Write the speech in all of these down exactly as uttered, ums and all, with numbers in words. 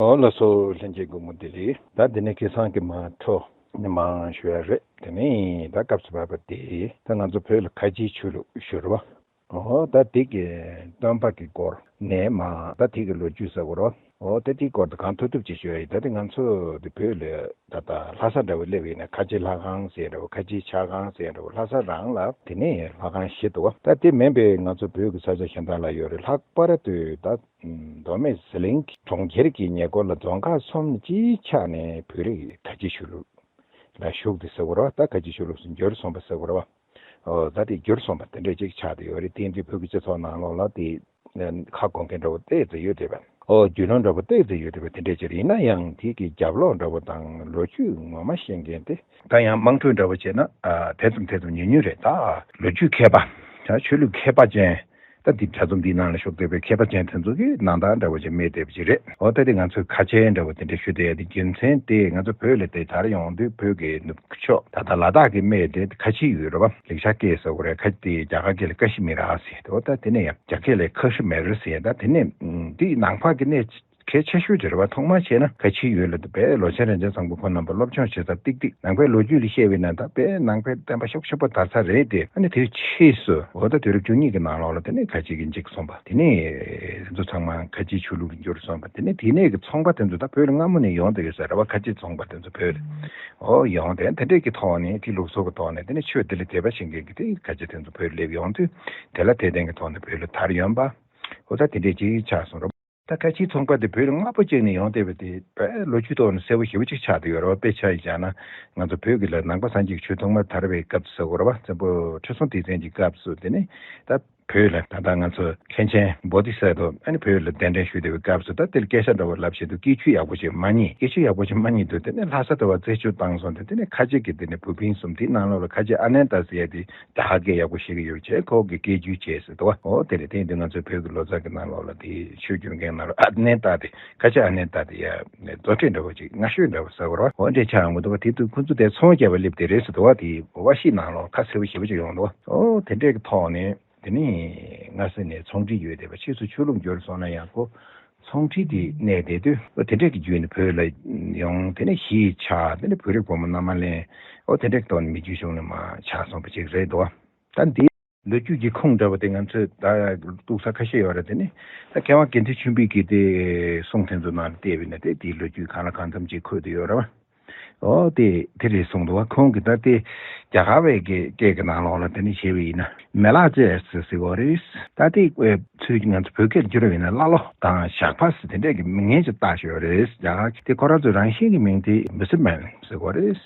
ཨོ་ལགས་སོ། ལྷན་རྒྱས་སྐུ་ངོ་བདེ་ལེགས། ད་འདི་ནས་ཁ་སང་གི་མ་འཕྲོ་མང་ཞུ་ཡ་རེད། དེ་ནས་ད་སྐབས་སུ་བབས་པ་དེ་ད་ང་ཚོ་བོད་ལ་ཁ་ཆེའི་ཆོས་ལུགས་ཞུ་རེད་བ། ཨོ་ད་དེ་གི་སྟོན་པ་གི་སྐོར་ནས་མ་ད་དེ་གི་ལོ་རྒྱུས་ཟེར་དགོས་རེད་བ། ཨོ་ད་དེའི་སྐོར་དུ་གང་ཐུབ་ཐུབ་ཅིག་ཞུ་ཡ་ཡིན། ད་དེ་ང་ཚོ་དེ་བོད་ལ་ད་ལྟ་ལྷ་ས་འདྲ་བོ་སླེབས་ཡིན་ན་ཁ་ཆེ་ལྷ་ཁང་ཟེར་འདྲ་བོ། ཁ་ཆེ་ཕྱག་ཁང་ཟེར་འདྲ་བོ། ལྷ་ས་རང་ལ་དེ་ནས་ལྷ་ཁང་བཞི་འདུག་བ། ད་དེ་མིན་པའི་ང་ཚོ་བོད་ཀྱི་ས་ཆ་གཞན་དག་ལ་ཡོད་རེད། ལྷག་པར་དུ་ད་མདོ་སྨད་ཟི་ལིང་གི་གྲོང་ཁྱེར་གྱི་ཉེ་འཁོར་ལ་རྫོང་ཁག་གསུམ་སྤྱིའི་ཆ་ནས་བོད་རིགས་ཁ་ཆེ་ཆོས་ལུགས་ལ་ཞུགས་ཏེ་ཟེར་དགོས་རེད་བ། ད་ཁ་ཆེ་ཆོས་ལུགས་སུ་འགྱུར་སོང་བ་ཟེར་དགོས་རེད་བ། ཨོ་ད་དེ་འགྱུར་སོང་བ་དེ་འདྲས་ཅིག་ཆགས་བསྡད་ཡོད་རེད། དེ་འདྲའི་བོད་ཀྱི་སྤྱི་ཚོགས་ནང་ལོགས་ལ་དེ་ཁ་གོང་མཁན་འདྲ་བོ་ཏོག་ཙམ་ཡོད་བསྡད་པ། ཨོ་རྒྱུས་ལོན་འདྲ་བོ་ཏོག་ཙམ་ཡོད་བསྡད་པ་དེ་འདྲས་ཅིག་རེད། ཡིན་ན་ཡང་དེ་གི་རྒྱབ་ལོགས་འདྲ་བོ་དང་ལོ་རྒྱུས་ངོ་མ་ཤེས་མཁན་དེ་ད་ཡང་དམངས་ཁྲོད་འདྲ་བོ་བྱས་ན་ཨ་དེ་ཙམ་དེ་ཙམ་ཉུང་ཉུང་རེད། ད་ལོ་རྒྱུས་མཁས་པ་ད་ཆོས་ལུགས་མཁས་པ་ཅན། ད་འདི་དྲ་ཚོམས་འདིའི་ནང་ལ་ཞུགས་བསྡད་པའི་མཁས་པ་ཅན་དེ་ཚོ་གིས་ནང་རྟགས་འདྲ་བོ་ཅིག་སྨྲས་བསྡད་པ་ཅིག་རེད། འོ་ད་དེ་ང་ཚོས་ཁ་ཆེ་འདྲ་བོ་དེ་འདྲ་ཞུ་བསྡད་ཡ་དེ་རྒྱུ་མཚན་དེ་ང་ཚོ་བོད་ལ་དེ་དར་ཡོང་དུས་བོད་ཀྱི་ནུབ་ཕྱོགས་ད་ལྟ་ལ་དྭགས་ཀྱི་སྨད་དེ་ཁ་ཆེ་ཡུལ་རེད་བ། ལེགས་སྦྱར་སྐད་ཟེར་དགོས་རེད། ཁ་དེ་རྒྱ་གར་སྐད་ལ་ཀ་ཤི་མི་ར་ཟེར་ཏེ། འོ་ད་དེ་ནས་ཡང་རྒྱ་སྐད་ལ་ཁ་ཤི་མེ་ར་ཟེར། ད་དེ་ནས་འདི་ནང་པ་གི་གནས་གལ་ཆེ་ཤོས་དེ་རེད་བ། ཐོག་མར་བྱས་ན་ཁ་ཆེའི་ཡུལ་ལ་དེ་བས་ལོ་ཆེན་རིན་ཆེན་བཟང་པོ་ཁོང་རྣམ་པ་སློབ་སྦྱོང་བྱེད་ས་ཏིག་ཏིག་ནང་པའི་ལོ་རྒྱུས་ལ་བཤད་པས་ན་ད་དཔེ་ནང་པའི་བསྟན་པ་ཤུགས་ཆེན་པོ་དར་ས་རེད་དེ། ཨ་ནི་དེའི་ཕྱིས་སུ་འོ་ད་དུས་རབས་བཅུ་གཉིས་ཀྱི་ནང་ལོགས་ལ་དེ་ནས་ཁ་ཆེ་གི་འཇིག་སོང་བ། དེ་ནས་དེ་ཚོ་ཚང་མ་ཁ་ཆེའི་ཆོས་ལུགས་ལ་འགྱུར་སོང་བ། དེ་ནས་དེ་ནས་ཀྱི་ཚོང་པ་དེ་ཚོ་ད་བོད་ལ་སྔ་མོ་ནས་ཡོང་བསྡད་ཡོད་ས་རེད་བ། ཁ་ཆེ་ཚོང་པ་དེ་ཚོ་བོད་ལ་འོ་ཡོང་དེ་དེ་འདྲས་ཀྱི་ཐོག་ནས་དེ་ལུགས་སྲོལ་གྱི་ཐོག་ནས་དེ་ནས་ཆོས་དེ་ལ་དད་པ་བྱེད་མཁན་གྱི་དེ་ཁ་ཆེ་དེ་ཚོ་བོད་ལ་སླེབས་ཡོང་དུས་དེ་ལ་དད་ལྡན་གྱི་ཐོག་ནས་བོད་ལ་དར་ཡོང་བ། འོ་ད་དེ་འདྲས་ཅིག་ཆགས་སོང་རོ། ད་ཁ་ཆེའི་ཚོང་པ་དེ་བོད་ལ་སྔ་པོ་ཅིག་ནས་ཡོང་བསྡད་པ་དེ་དཔེ་ལོ་རྒྱུས་ཐོག་ནས་གསལ་པོ་ཞེ་པོ་ཅིག་ཆགས་བསྡད་ཡོད་རེད་བ། དཔེ་ཆ་ཡིན་བཞག་ན་ང་ཚོ་བོད་ཀྱི་ལ་ནང་པ་སངས་རྒྱས་ཀྱི་ཆོས་ཐོག་མར་དར་བའི་སྐབས་སུ་ཟེར་དགོས་རེད་བ། བཙན་པོ་ཁྲི་སྲོང་ལྡེ་བཙན་གྱི་སྐབས་སུ་དེ་ནས་ད་བོད་ལ་ད་ལྟ་ང་ཚོ་མཁན་ཆེན་བོ་དྷི་ས་ཏྭ་ཨ་ནི་བོད་ལ་གདན་འདྲེན་ཞུས་བསྡད་པའི་སྐབས་སུ་ད་དེ་ལ་སྐད་ཆ་འདྲ་བོ་ལབ་བྱས་འདུག་སྐད་ཆ་ཡག་པོ་ཞིག་མ་རྙེད། སྐད་ཆ་ཡག་པོ་ཞིག་མ་རྙེད་འདུག་དེ་ནས་ལྷ་ས་དུ་བ་རྩད་གཅོད་བཏང་སོང་སྟེ། དེ་ནས་ཁ་ཆེ་གི་དེ་ནས་བུ་སྤུན་གསུམ་དེའི་ནང་ལོགས་ལ་ཁ་ཆེ་ཨ་ནན་ཏ་ཟེར་ཡ་དེ། རྒྱ་གར་སྐད་ཡག་པོ་ཤེས་ཀྱི་ཡོད་བྱས་ཁོ་གི་སྐད་བསྒྱུར་བྱས་ཟེར་འདུག་བ། འོ་དེ་རེད། དེ་ཡིན་དུས་ང་ཚོའི་བོད་ཀྱི་ལོ་ཙཱ་གི་ནང་ལོགས་ལ་དེ་ཆོས་བསྒྱུར་མཁན་ནང་ལ་ཨ་ནན་ཏ་དེ་ཁ་ཆེ་ཨ་ནན་ཏ་དེ་ཡ་བརྡ་སྤྲོད་འདྲ་བོ་ཅིག་སྔ་ཤོས་འདྲ་བོ་ཟེར་བ་རེད་བ། འོ་འདྲས་ཆགས་ཡོང་གི་འདུག་བ། དེ་དུས་ཁོ་ཚོ་དེ་ཚོང་རྒྱག་པ་སླེབས་དེ་རེད་ཟེར་འདུག་བ། དེ་བ་ཤི་ནང་ལོགས་ཁ་གསལ་པོ་ཞེ་པོ་ཅིག་ཡོང་འདུག་བ། འོ་དེ་འདྲས་ཀྱི་ཐོག་ནས་དེ་ནས་སྔ་ས་ནས་ཚོང་འབྲེལ་ཡོད་བསྡད་པ། ཕྱིས་སུ་ཆོས་ལུགས་འགྱུར་སོང་ན་ཡང་ཁོ་ཚོང་འབྲེལ་དེ་གནས་བསྡད་དུས་འོ་དེ་འདྲས་ཀྱི་བརྒྱུད་ནས་བོད་ལ་ཡོང་། དེ་ནས་གཞིས་ཆགས། དེ་ནས་བོད་རིགས་བུ་མོ་མནའ་མ་ལེན། འོ་དེ་འདྲས་ཀྱི་ཐོག་ནས་མི་རྒྱུད་གཞུང་ནས་མར་ཆགས་སོང་བ་ཅིག་རེད་འདུག་བ། ད་འདི་ལོ་རྒྱུས་ཀྱི་ཁུངས་འདྲ་བོ་དེ་ང་ཚོས་ད་གཏུག་ས་ཁ་ཤས་ཡོད་རེད། དེ་ནི་ད་མཁས་དབང་དགེ་འདུན་ཆོས་འཕེལ་གྱི་དེ་གསུང་དེ་ཚོ་ནང་ལ་བལྟས་པ་ཡིན་ན་དེ་དེའི་ལོ་རྒྱུས་གང་ལ་གང་འཚམ་ཅིག་འཁོད་དེ་ཡོད་རེད་བ། ཨོ་དེ་དེ་རེད་གསུངས་འདུག་བ། ཁོང་གིས་ད་དེ་རྒྱ་གར་བའི་གི་སྐད་ཀྱི་ནང་ལོགས་ལ་དེ་ནི་བྱས་པ་ཡིན་ན་མེ་ལག་ཅེས་ཟེར་གོ་རེད། ད་དེ་ཚུར་ང་ཚོ་བོད་སྐད་བསྒྱུར་བ་ཡིན་ན་ཀླ་ཀློ་དང་ཞགས་པ་ཟེར་དེ་འདྲས་ཀྱི་མིང་ངན་ཅིག་བཏགས་བཞག་ཡོད་རེད། རྒྱ་གར་དེ་ཁོ་རང་ཚོའི་རང་བཞིན་གྱི་མིང་དེ་མུ་སུལ་མན་ཟེར་གོ་རེད།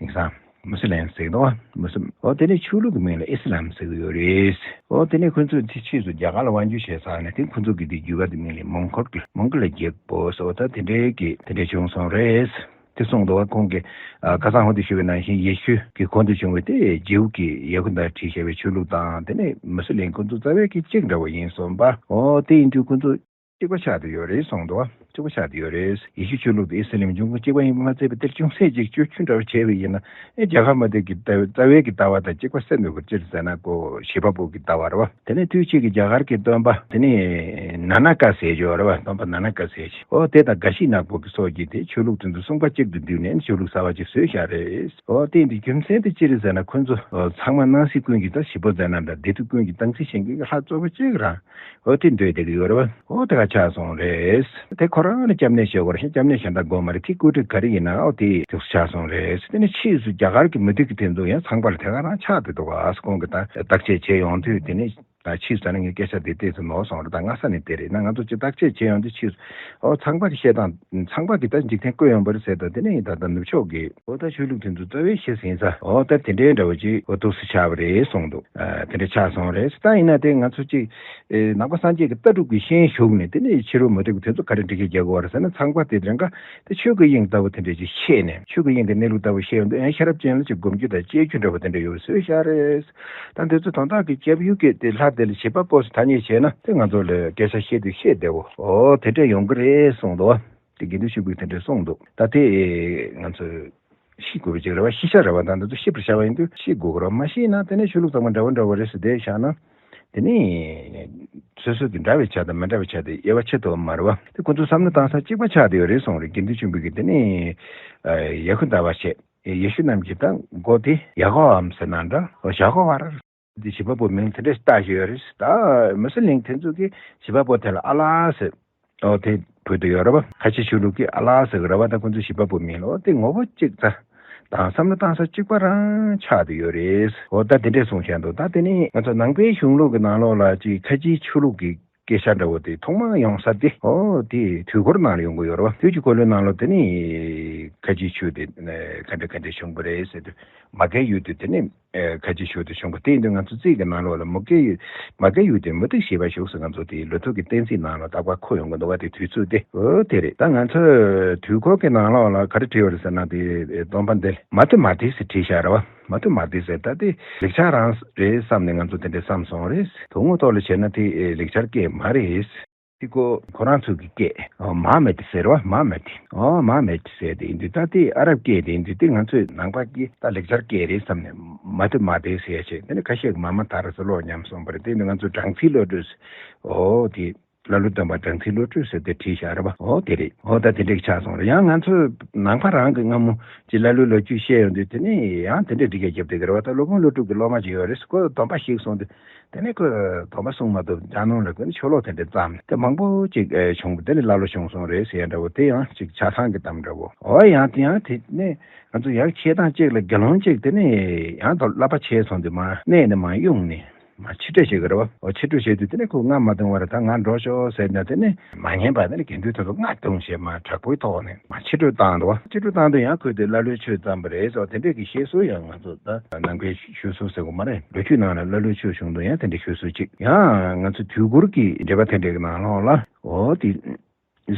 དེང་སང་མུ་སི་ལིམ་ཟེར་གི་འདུག་བ། མུ་སི་ཨོ་དེ་ནས་ཆོས་ལུགས་ཀྱི་མིང་ལ་ཨི་སི་ལམ་ཟེར་གི་ཡོད་རེད། ཨོ་དེ་ནས་ཁོ་ཚོས་དེ་ཕྱིས་སུ་རྒྱ་གར་ལ་དབང་བསྒྱུར་བྱས་ཚར་ནས་དེ་ཁོ་ཚོ་གི་དེ་བརྒྱུད་པ་དེ་མིང་ལ་མོང་གོལ་གྱི་མོང་གོལ་ལ་རྒྱལ་པོ་ཟེར་བ་ད་དེ་འདྲའི་གི་དེ་འདྲ་བྱུང་སོང་རེད། དེ་གསུངས་འདུག་བ། ཁོང་གིས་ཨ་ཁ་སང་ཧོ་དེ་ཞུ་བའི་ནང་བཞིན་ཡེ་ཤུ་གི་གོང་དུ་བྱུང་བའི་དེ་ཇིའུ་གི་ཡེ་ཧུ་དཱ་བྲིས་བཞག་པའི་ཆོས་ལུགས་དང་དེ་ནས་མུ་སི་ལིམ་ཁོ་ཚོ་རྩ་བའི་གི་གཅིག་འདྲ་བོ་ཡིན་སོང་པ། ཨོ་དེ་ཡིན་དུས་ཁོ་ཚོ་གཅིག་པ་ཆགས་བསྡད་ཡོད་རེད་གསུངས་འདུག་བ། གཅིག་པ་ཆགས་བསྡད་ཡོད་རེད། ཡེ་ཤུ་ཆོས་ལུགས་དང་ཨི་སི་ལམ་འབྱུང་ཁུངས་གཅིག་པ་ཡིན་པ་མ་ཚད་པའི་དེར་ཅུང་ཟད་ཅིག་བཅོས་བསྒྱུར་འདྲ་བོ་བྱས་པ་ཡིན་ན་ཨེ་རྒྱ་གར་མ་དེ་གི་ལྟ་རྩ་བའི་གི་ལྟ་བ་དང་གཅིག་པ་སེ་ནོ་གི་སྤྱིར་ཟེར་ན་ཀོ་བྱེད་པ་པོ་གི་ལྟ་བ་རེད་བ། དེ་ནས་དུས་ཕྱིས་ཀྱི་རྒྱ་གར་གྱི་སྟོན་པ་དེ་ནས་ན་ན་ཀ་ཟེར་ཡོད་རེད་བ། སྟོན་པ་ན་ན་ཀ་ཟེར་ཞིག་ཨོ་དེ་དང་ག་ཤི་ནག་པོ་གི་སོགས་ཀྱིས་དེ་ཆོས་ལུགས་དེ་ཚོ་གསུམ་ཀ་གཅིག་ཏུ་བསྡུས་ནས་ཆོས་ལུགས་གསར་བ་ཅིག་བཟོས་བཞག་རེད། ཨོ་དེ་འདི་རྒྱུ་མཚན་དེ་ཅི་རེད་ཟེར་ན་ཁོ་ཚོ་ཨོ་ཚང་མ་སྣང་སྲིད་ཀུན་གྱི་ད་ཞི་བ་མཛད་རྣམ་དང་བདེ་སྡུག་ཀུན་གྱི་སྟངས་འཛིན་ཤེས་མཁན་གྱི་ལྷ་གཙོ་བོ་གཅིག་རང་། འོ་དེ་འདོད་བསྡད་ཀྱི་ཡོད་རེད་བ། འོ་དེ་ག་ཆགས་སོང་རེད། དེ་ཁོ་རང་ནི་སྐྱབས་གནས་བྱེད་དགོས་རེད། གཞན་སྐྱབས་གནས་གཞན་དག་དགོས་མ་རེད། དེ་བཀོད་སྒྲིག་ག་རེ་ཡིན་ན་འོ་དེ་འདུག་སེ་ཆགས་སོང་རེད། དེ་ནི་ཕྱིས་སུ་རྒྱ་གར་གྱི་མུ་སྟེགས་ཀྱི་དེ་ཚོ་ཡང་ཚངས་པ་ལ་དེ་ག་རང་ཆགས་བསྡད་འདུག་ག་ཁོང་གི་ད་བརྟག་དཔྱད་བྱས་ཡོང་དུས་དེ་ནི་ད་ཕྱིས་སུ་ད་ནི་ངས་སྐད་ཆ་དེ་ཏོག་ཙམ་ནོར་སོང་རེད། ད་སྔ་ས་ནས་དེ་རེད་ན་ང་ཚོ་ཅིག་བརྟག་དཔྱད་བྱས་ཡོང་དུས་ཕྱིས་སུ་འོ་ཚངས་པ་གི་བཤད་སྟངས་ཚངས་པ་གི་ད་འཇིག་རྟེན་བཀོད་ཡོང་བ་རེད་ཟེར། ད་དེ་ནི་ད་ལྟ་ནུབ་ཕྱོགས་ཀྱི་འོ་ད་ཆོས་ལུགས་དེ་ཚོ་རྩ་བའི་ཤེས་ཟིན་ས་འོ་ད་དེ་འདྲའི་འདྲ་བོ་ཅིག་འོ་འདུག་སེ་ཆགས་པ་རེད་གསུངས་འདུག་ཨ་དེ་འདྲ་ཆགས་སོང་རེད། ད་ཡིན་ན་དེ་ང་ཚོ་ཅིག་ཨེ་ནང་པ་སངས་རྒྱས་ཀྱི་ལྟ་གྲུབ་ཀྱི་ཤན་ཞུགས་ནས་དེ་ནས་ཕྱི་རོལ་མུ་སྟེགས་ཀྱི་དེ་ཚོ་ག་རེ་འགྲེལ་བཤད་རྒྱག་དགོས་རེད་ཟེར་ན་ཚངས་པ་དེ་རང་ག་དེ་ཆོས་ཀྱི་དབྱིངས་ལྟ་བུ་དེ་འདྲ་ཅིག་ཤེས་ནས་ཆོས་ཀྱི་དབྱིངས་ཀྱི་གནས་ལུགས་ལྟ་བུ་ཤེས་ཡོང་དུས་ཨེ་ཤེས་རབ་ཅན་ལ་ཅིག་སྒོམ་རྒྱུ་དང་དཔྱད་རྒྱུ་འདྲ་བོ་དེ་འདྲ་ཡོད་བཟོས་བཞག་རེད། ད་འདི་ཚོ་དོན་དག་གི་སྐྱབས་ཡུལ་གྱི་དེ་ལྷ་དེ་ལ་བྱེད་པ་པོ་སུ་ཐ་སྙད་བྱས་ན་དེ་ང་ཚོ་ལ་སྐད་ཆ་བཤད་དུས་བཤད་བདེ་བོ་འོ་དེ་འདྲ་ཡོང་གི་རེད་གསུངས་འདུག་བ། དེ་དགེ་འདུན་ཆོས་འཕེལ་དེ་འདྲ་གསུངས་འདུག་ད་དེ་ང་ཚོས་ཤེས་དགོས་པ་ཅིག་རེད་བ། ཤེས་བྱ་རེད་བ། ད་འདི་ཚོ་ཤེས་པར་བྱ་བ་ཡིན་དུས་ཤེས་དགོས་ཀྱི་རེད་བ། མ་ཤེས་ན་དེ་ནས་ཆོས་ལུགས་ཚང་མ་འདྲ་བོ་འདྲ་བོ་རེད་ཟེར་བསྡད་བཞག་ན་ དེ་ནི་སོ་སོ་གི་འདྲ་བའི་ཆ་དང་མི་འདྲ་བའི་ཆ་དེ་དབྱེ་བ་ཕྱེ་ཐུབ་པ་མ་རེད་བ། དེ་ཁོ་ཚོ་བསམ་བློ་བཏང་ས་གཅིག་པ་ཆགས་བསྡད་ཡོད་རེད་གསུངས་རེད། དགེ་འདུན་ཆོས་འཕེལ་གྱིས་དེ་ནི་ཡ་ཧུ་དཱ་བ་བྱས། ཡེ་ཤུ་རྣམས་ཀྱི་ད་མགོ་དེ་ཡ་ཧོ་ཝཱའམ་ཟེར་ན་འདྲ། ཡ་ཧོ་ཝཱ་ར། འདི་བྱེད་པ་པོ་མིང་དེ་འདྲས་བཏགས་བཞག་ཡོད་རེད། ད་མུ་སི་ལིམ་དེ་ཚོ་གིས་བྱེད་པ་པོ་དེ་ལ་ཨ་ལ་ཟེར། ཨོ་དེ་བོད་དུ་ཡོད་རེད་བ། ཁ་ཆེ་ཆོས་ལུགས་ཀྱིས་ཨ་ལ་ཟེར་གི་རེད་བ། ད་ཁོ་ཚོའི་བྱེད་པ་པོ་མིང་ལ་ཨོ་དེ་ངོ་བོ་གཅིག་ད་དང་བསམ་བློ་བཏང་ས་གཅིག་པ་རང་ཆགས་བསྡད་ཡོད་རེད། ཨོ་ད་དེ་འདྲས་གསུངས་བཞག་འདུག་ད་དེ་ནི་ང་ཚོ་ནང་པའི་གཞུང་ལུགས་ཀྱི་ནང་ལོགས་ལ་ཅིག་ཁ་ཆེའི་ཆོས་ལུགས་ཀྱི་སྐད་ཆ་འདྲ་བོ་དེ་ཐོག་མར་ཡོང་ས་དེ་ཨོ་དེ་དུས་འཁོར་ནང་ལ་ཡོང་གི་ཡོད་རེད་བ། དུས་ཀྱི་འཁོར་ལོའི་ནང་ལ་དེ་ནི་ཁ་ཆེའི་ཆོས་དེ་ག་འདྲ་ག་འདྲ་བྱུང་བ་རེད་ཟེར་དུས་མ་རྒན་ཡུལ་དུ་དེ་ནི་ཁ་ཆེའི་ཆོས་དེ་བྱུང་བ་དེ་ཡིན་དུས་ང་ཚོ་རྩིས་ཀྱི་ནང་ལོགས་ལ་མ་རྒན་ཡུལ་མ་རྒན་ཡུལ་དུ་མུ་སྟེགས་ཞེས་པ་བཞུགས་ཟེར་ང་ཚོ་དེ་ལོ་ཐོ་གི་གཏན་ཚིགས་ནང་ལ་རྟག་པར་འཁོད་ཡོང་གི་འདུག་བ། དེ་དུས་ཚོད་དེ་ཨོ་དེ་རེད། ད་ང་ཚོས་དུས་འཁོར་གྱི་ནང་ལོགས་ལ་ག་རེ་བྲིས་ཡོད་རེད་ཟེར་ན་དེ་སྟོན་པ་འདི་མ་ཏི་མ་ཏི་ཟེར་བྲིས་བཞག་རེད་བ། མ་ཏི་མ་ཏི་ཟེར་ད་དེ་ལེགས་སྦྱར་རང་རེད་བསམ་ནས་ང་ཚོ་དེ་འདྲས་བསམ་སོང་རེད། དོན་དངོས་ཐོག་ལ་བྱས་ན་དེ་ལེགས་སྦྱར་སྐད་མ་རེད། དེ་ཁོ་ཁོ་རང་ཚོ་གི་སྐད་མ་མེད་ཟེར་བ། མ་མེད། ཨོ་མ་མེད་ཟེར་དེ་ཡིན་དུས་ད་དེ་ཨ་རབ་སྐད་དེ་ཡིན་དུས་དེ་ང་ཚོས་ནང་པ་གི་ད་ལེགས་སྦྱར་སྐད་རེད་བསམ་ནས་མ་ཏི་མ་ཏི་ཟེར་བྱས་དེ་ནི་ཁ་ཤས་ཀྱི་མ་མ་ཐ་ར་ཟེར་ཀློག་ཉམས་སོང་བ་རེད། དེ་ནི་ང་ཚོ་སྦྲང་རྩི་བློ་གྲོས་ཟེར་ཨོ་དེ། ཀླ་ཀློ་སྟོན་པ་སྦྲང་རྩི་བློ་གྲོས་ཟེར་དེ་བྲིས་བཞག་རེད་པ། ཨོ་དེ་རེད། ཨོ་ད་དེ་འདྲས་ཆགས་སོང་རེད། ཡང་ང་ཚོ་ནང་པ་རང་གི་སྔ་མོ་ཅིག་ཀླ་ཀློའི་ལོ་རྒྱུས་བཤད་ཡོང་དུས་དེ་ནས་ཡང་དེ་འདྲས་འགྲིག་ག་རྒྱབ་བསྡད་ཀྱི་རེད་པ། ད་སློབ་དཔོན་ཀླུ་སྒྲུབ་ཀྱི་སློབ་མ་ཅིག་ཡོད་རེད། ཁོས་སྡོམ་པ་བཤིག་སོང་དུས་དེ་ནས་ཁོས་སྡོམ་པ་སྲུང་མ་ཐུབ་འཇགས་སྣང་ལ་ཁོས་ནི་ཆོས་ལོག་དེ་འདྲས་བརྩམས་ནས་དེ་མང་པོ་ཅིག་བྱུང་བ་དེ་ནས་ཀླ་ཀློ་བྱུང་སོང་རེད་ཟེར་ཡ་འདྲ་བོ་དེ་ཡང་ཅིག་ཆ་ཚང་གི་གཏམ་འདྲ་བོ། ཨོ་ཡང་དེ་ཡང་དེ་ནས་ང་ཚོ་ཡར་འཁྱེར་སྟངས་གཅིག་ལ་དགེ་སློང་གཅིག་དེ་ནས་ཡང་དུ་བསླབ་པ་བྱས་སོང་དུས་མར་གནས་ནས་མར་དབྱུང་ནས། མར་ཕྱིར་བྲོས་བྱེད་དགོས་རེད་པ། འོ་ཕྱིར་བྲོས་བྱེད་དུས་དེ་ནས་ཁོས་ང་མ་འདོང་བར་ད་ང་འགྲོ་ཤོག་ཟེར་ན་དེ་ནས་མ་ཉན་པ་དེ་ནས་དགེ་འདུན་དེ་ཚོ་ང་འདོང་བྱས་མར་དྲག་པོའི་ཐོག་ནས་མར་ཕྱིར་བྲོས་བཏང་འདུག་པ། ཕྱིར་བྲོས་བཏང་དུས་ཡང་ཁོས་དེ་ཀླ་ཀློའི་ཆོས་བརྩམས་པ་རེད་ཟེར་བ་དེ་འདྲས་ཀྱི་བཤད་སྲོལ་ཡང་ང་ཚོ་ད་ནང་པའི་ཤོད་སྲོལ་ཟེར་དགོས་མ་རེད། ལོ་རྒྱུས་ནང་ལ་ཀླ་ཀློའི་ཆོས་བྱུང་དུས་ཡང་དེ་འདྲས་ཤོད་སྲོལ་གཅིག་ཡང་ང་ཚོ་དུས་འཁོར་གྱི་འགྲེལ་པ་དེ་འདྲས་ཀྱི་ནང་ལོགས་ལ་འོ་དེ།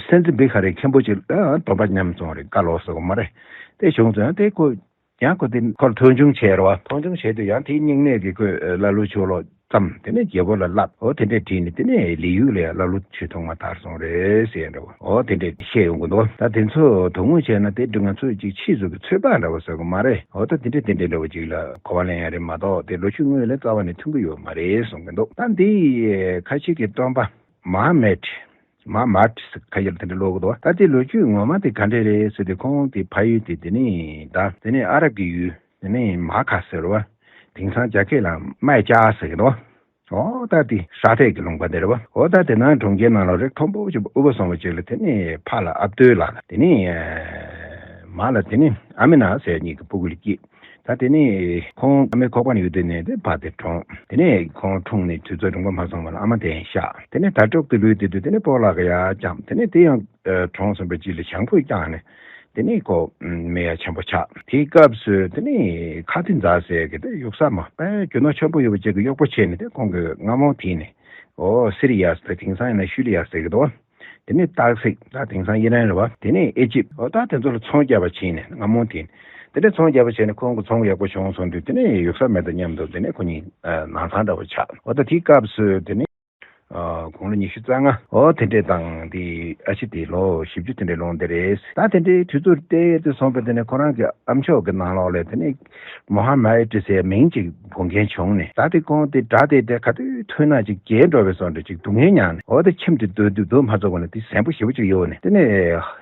སེམས་ཅན་བི་ཧ་རའི་མཁན་པོ་ཅིག་ལ་སྡོམ་པ་མཉམ་སོང་རེད། བཀའ་ལོག་སོགས་མ་རེད། དེ་བྱུང་ཙང་དེ་ཁོ་ཡང་ཁོ་དེ་ཁོར་མཐོང་ཆུང་བྱས་རེད་པ། མཐོང་ཆུང་བྱས་དུས་ཡང་དེའི་སྙིང་ནད་ཀྱིས་ཁོས་ཀླ་ཀློའི་ཆོས་ལོག་བརྩམས། དེ་ནས་རྒྱལ་པོ་ལ་བསླབས། འོ་དེ་འདྲས་བྲིས་ནས་དེ་ནས་ལི་ཡུལ་ལ་ཡང་ཀླ་ཀློའི་ཆོས་ཐོག་མ་དར་སོང་རེད་ཟེར་འདྲ་བོ། འོ་དེ་འདྲས་བཤད་ཡོང་གི་འདུག་ད་དེ་ཚོ་དོན་དངོས་བྱས་ན་དེ་འདྲ་ང་ཚོས་ཅིག་ཕྱིས་སུ་གི་ཚོད་དཔག་འདྲ་བོ་ཟེར་གི་མ་རེད། འོ་ད་དེ་འདྲས་དེ་འདྲས་འདྲ་བོ་ཅིག་ལ་གོ་བ་ལེན་ཡ་རེད་མ་གཏོགས་དེ་ལོ་རྒྱུས་དངོས་ལ་རྩ་བ་ནས་མཐུན་གི་ཡོད་མ་རེད་གསུང་གི་འདུག་ད་འདི་ཁ་ཆེ་གི་སྟོན་པ། མ་མེད། མ་མད་ཁ་ཡར་དེ་འདྲ་ཀློག་གི་འདུག་ད་དེ་ལོ་རྒྱུས་ངོ་མ་དེ་ག་འདྲས་རེད་ཟེར་དུས་ཁོང་དེ་ཕ་ཡུལ་དེ་དེ་ནས་ད་དེ་ནས་ཨ་རབ་ཀྱི་ཡུལ་དེ་ནས་མ་ཁ་ཟེར་བ། དེང་སང་རྒྱ་སྐད་ལ་སྨད་ལྕགས་ཟེར་གི་འདུག་འོ་ད་དེ་ས་ཐད་ཀྱི་ལུང་པ་དེ་རེད་བ། འོ་ད་དེ་ནང་གྲོང་ཁྱེར་ནང་ལ་རིགས་མཐོན་པོ་ཞིག་དབུལ་བ་སོང་བ་ཅིག་ལ་དེ་ནས་ཕ་ལ་ཨབ་ཏོའི་ལ་ལ་དེ་ནས་མ་ལ་དེ་ནས་ཨ་མི་ན་ཟེར་གཉིས་ཀྱི་སྤུ་གུ་ལ་སྐྱེས། ད་དེ་ནས་ཁོང་ཨ་མའི་ཁོག་པ་ནས་ཡོད་དུས་ནས་དེ་ཕ་དེ་གྲོངས། དེ་ནས་ཁོང་འཁྲུངས་ནས་དུས་ཚོད་རིང་པོ་མ་སོང་བ་ལ་ཨ་མ་དེ་ཡང་གཤགས། དེ་ནས་དྭ་ཕྲུག་དེ་ལུས་དེ་དུས་དེ་ནས་སྤོ་ལགས་ཀྱིས་ཡར་བསྐྱངས། དེ་ནས་དེ་ཡང་གྲོངས་སོང་བའི་རྗེས་ལ་ཞང་པོས་བསྐྱངས་ནས་དེ་ནས་ཁོ་མི་ཡ་ཆེན་པོ་ཆགས། དེའི་སྐབས་སུ་དེ་ནས་ཁ་ཏི་ཛ་ཟེར་གི་དེ་ཡུགས་ས་མ་དཔེ་རྒྱུ་ནོར་ཆེན་པོ་ཡོད་པ་ཅིག་གི་གཡོག་པོ་བྱས་ནས་དེ་ཁོང་གི་རྔ་མོང་དེ་ནས་ཨོ་སི་རི་ཡ་ཟེར་དེང་སང་ཡིན་ན་ཤུ་ལི་ཡ་ཟེར་གི་འདུག་དེ་ནས་སྟག་གཟིག་ད་དེང་སང་ཨི་རན་རེད་བ། དེ་ནས་ཨེ་ཇིབ་འོ་ད་དེ་ཚོ་ལ་ཚོང་རྒྱག་པ་བྱས་ནས་རྔ་མོང་དེ། དེ་འདྲ་ཚོང་རྒྱག་པ་བྱས་ནས་ཁོང་གི་ཚོང་ཡག་པོ་བྱུང་སོང་དུས་དེ་ནས་ཡུགས་ས་མེ་དང་མཉམ་དུ་དེ་ནས་ཁོ་གཉིས་ནང་ཚང་འདྲ་བོ་ཆགས། འོ་ད་དེའི་སྐབས་སུ་དེ་ནས་དགུང་ལོ་ཉི་ཤུ་རྩ་ལྔ་འོ་དེ་འདྲས་དང་དེ་ཨ་ཕྱི་དེ་ལོ་བཞི་བཅུ་དེ་འདྲས་ལོངས་དེ་རེད། ད་དེ་འདྲའི་དུས་ཚོད་དེ་དེ་སོང་པ་དེ་ནས་ཁོ་རང་གི་ཨ་མཆོག་གི་ནང་ལོགས་ལ་དེ་ནས་མོ་ཧ་མེད་ཟེར་མིང་ཅིག་འབོད་མཁན་བྱུང་ནས། ད་དེ་ཁོང་དེ་དགྲ་དེ་དེ་ག་དུས་ཐོན་ན་ཅིག་རྒྱལ་འགྲོ་བའི་བཟོ་འདྲ་ཅིག་སྡུག་བསྔལ་མྱངས་ནས། འོ་དེ་ཁྱིམ་དེ་སྡོད་དུས་སྡོད་མ་ཚུགས་པ་ནས་དེ་ཟན་པོ་ཞེ་པོ་ཅིག་གཡོགས་ནས་དེ་ནས་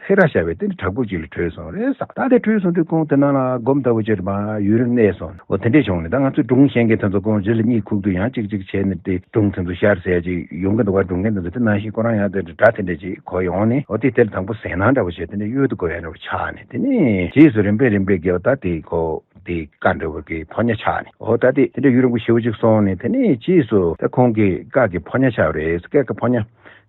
ཧེ་ར་ཤ་བའི་དེ་ནས་བྲག་ཕུག་ཅིག་ལ་བྲོས་སོང་རེད་ས། ད་དེ་བྲོས་སོང་དུས་ཁོང་དེ་ནང་ལ་སྒོམ་ལྟ་བུ་ཅིག་མ་ཡུན་རིང་གནས་སོང་། འོ་དེ་འདྲས་བྱུང་ནས་ད་ང་ཚོས་སྒྲུང་བཤད་མཁན་དེ་ཚོ་ཁོང་རྗེས་ལ་གཉིད་ཁུག་དུས་ཡང་ཅིག་ཅིག་བྱས་ནས་དེ་སྒྲུང་དེ་ཚོ་ཤར་ཟེར་ཅིག་ཡོང་གི་འདུག་བ། སྒྲུང་མཁན་དེ་ཚོ་དེ་ནང་བཞིན་ཁོ་རང་ཡང་དེ་འདྲ་དེ་འདྲས་ཅིག་གོ་ཡོང་ནས། འོ་དེ་དེར་དང་པོ་ཟས་སྣང་འདྲ་བོ་བྱས་དེ་འདྲས་གཡོལ་དུ་གོ་ཡ་འདྲ་བོ་ཆགས་ནས། དེ་ནས་རྗེས་སུ་རིམ་པས་རིམ་པས་དགེ་བ་ད་དེ་ཁོ། དེ་བཀའ་འདྲ་བོ་གི་ཕོ་ཉ་ཆགས་ནས། འོ་ད་དེ་དེ་འདྲ་ཡུན་རིང་པོ་ཞེ་པོ་ཅིག་སོང་ནས་དེ་ནས་རྗེས་སུ་ད་ཁོང་གི་བཀའ་གི་ཕོ་ཉ་ཆགས་རེད། བཀའ་གི་ཕོ་ཉ་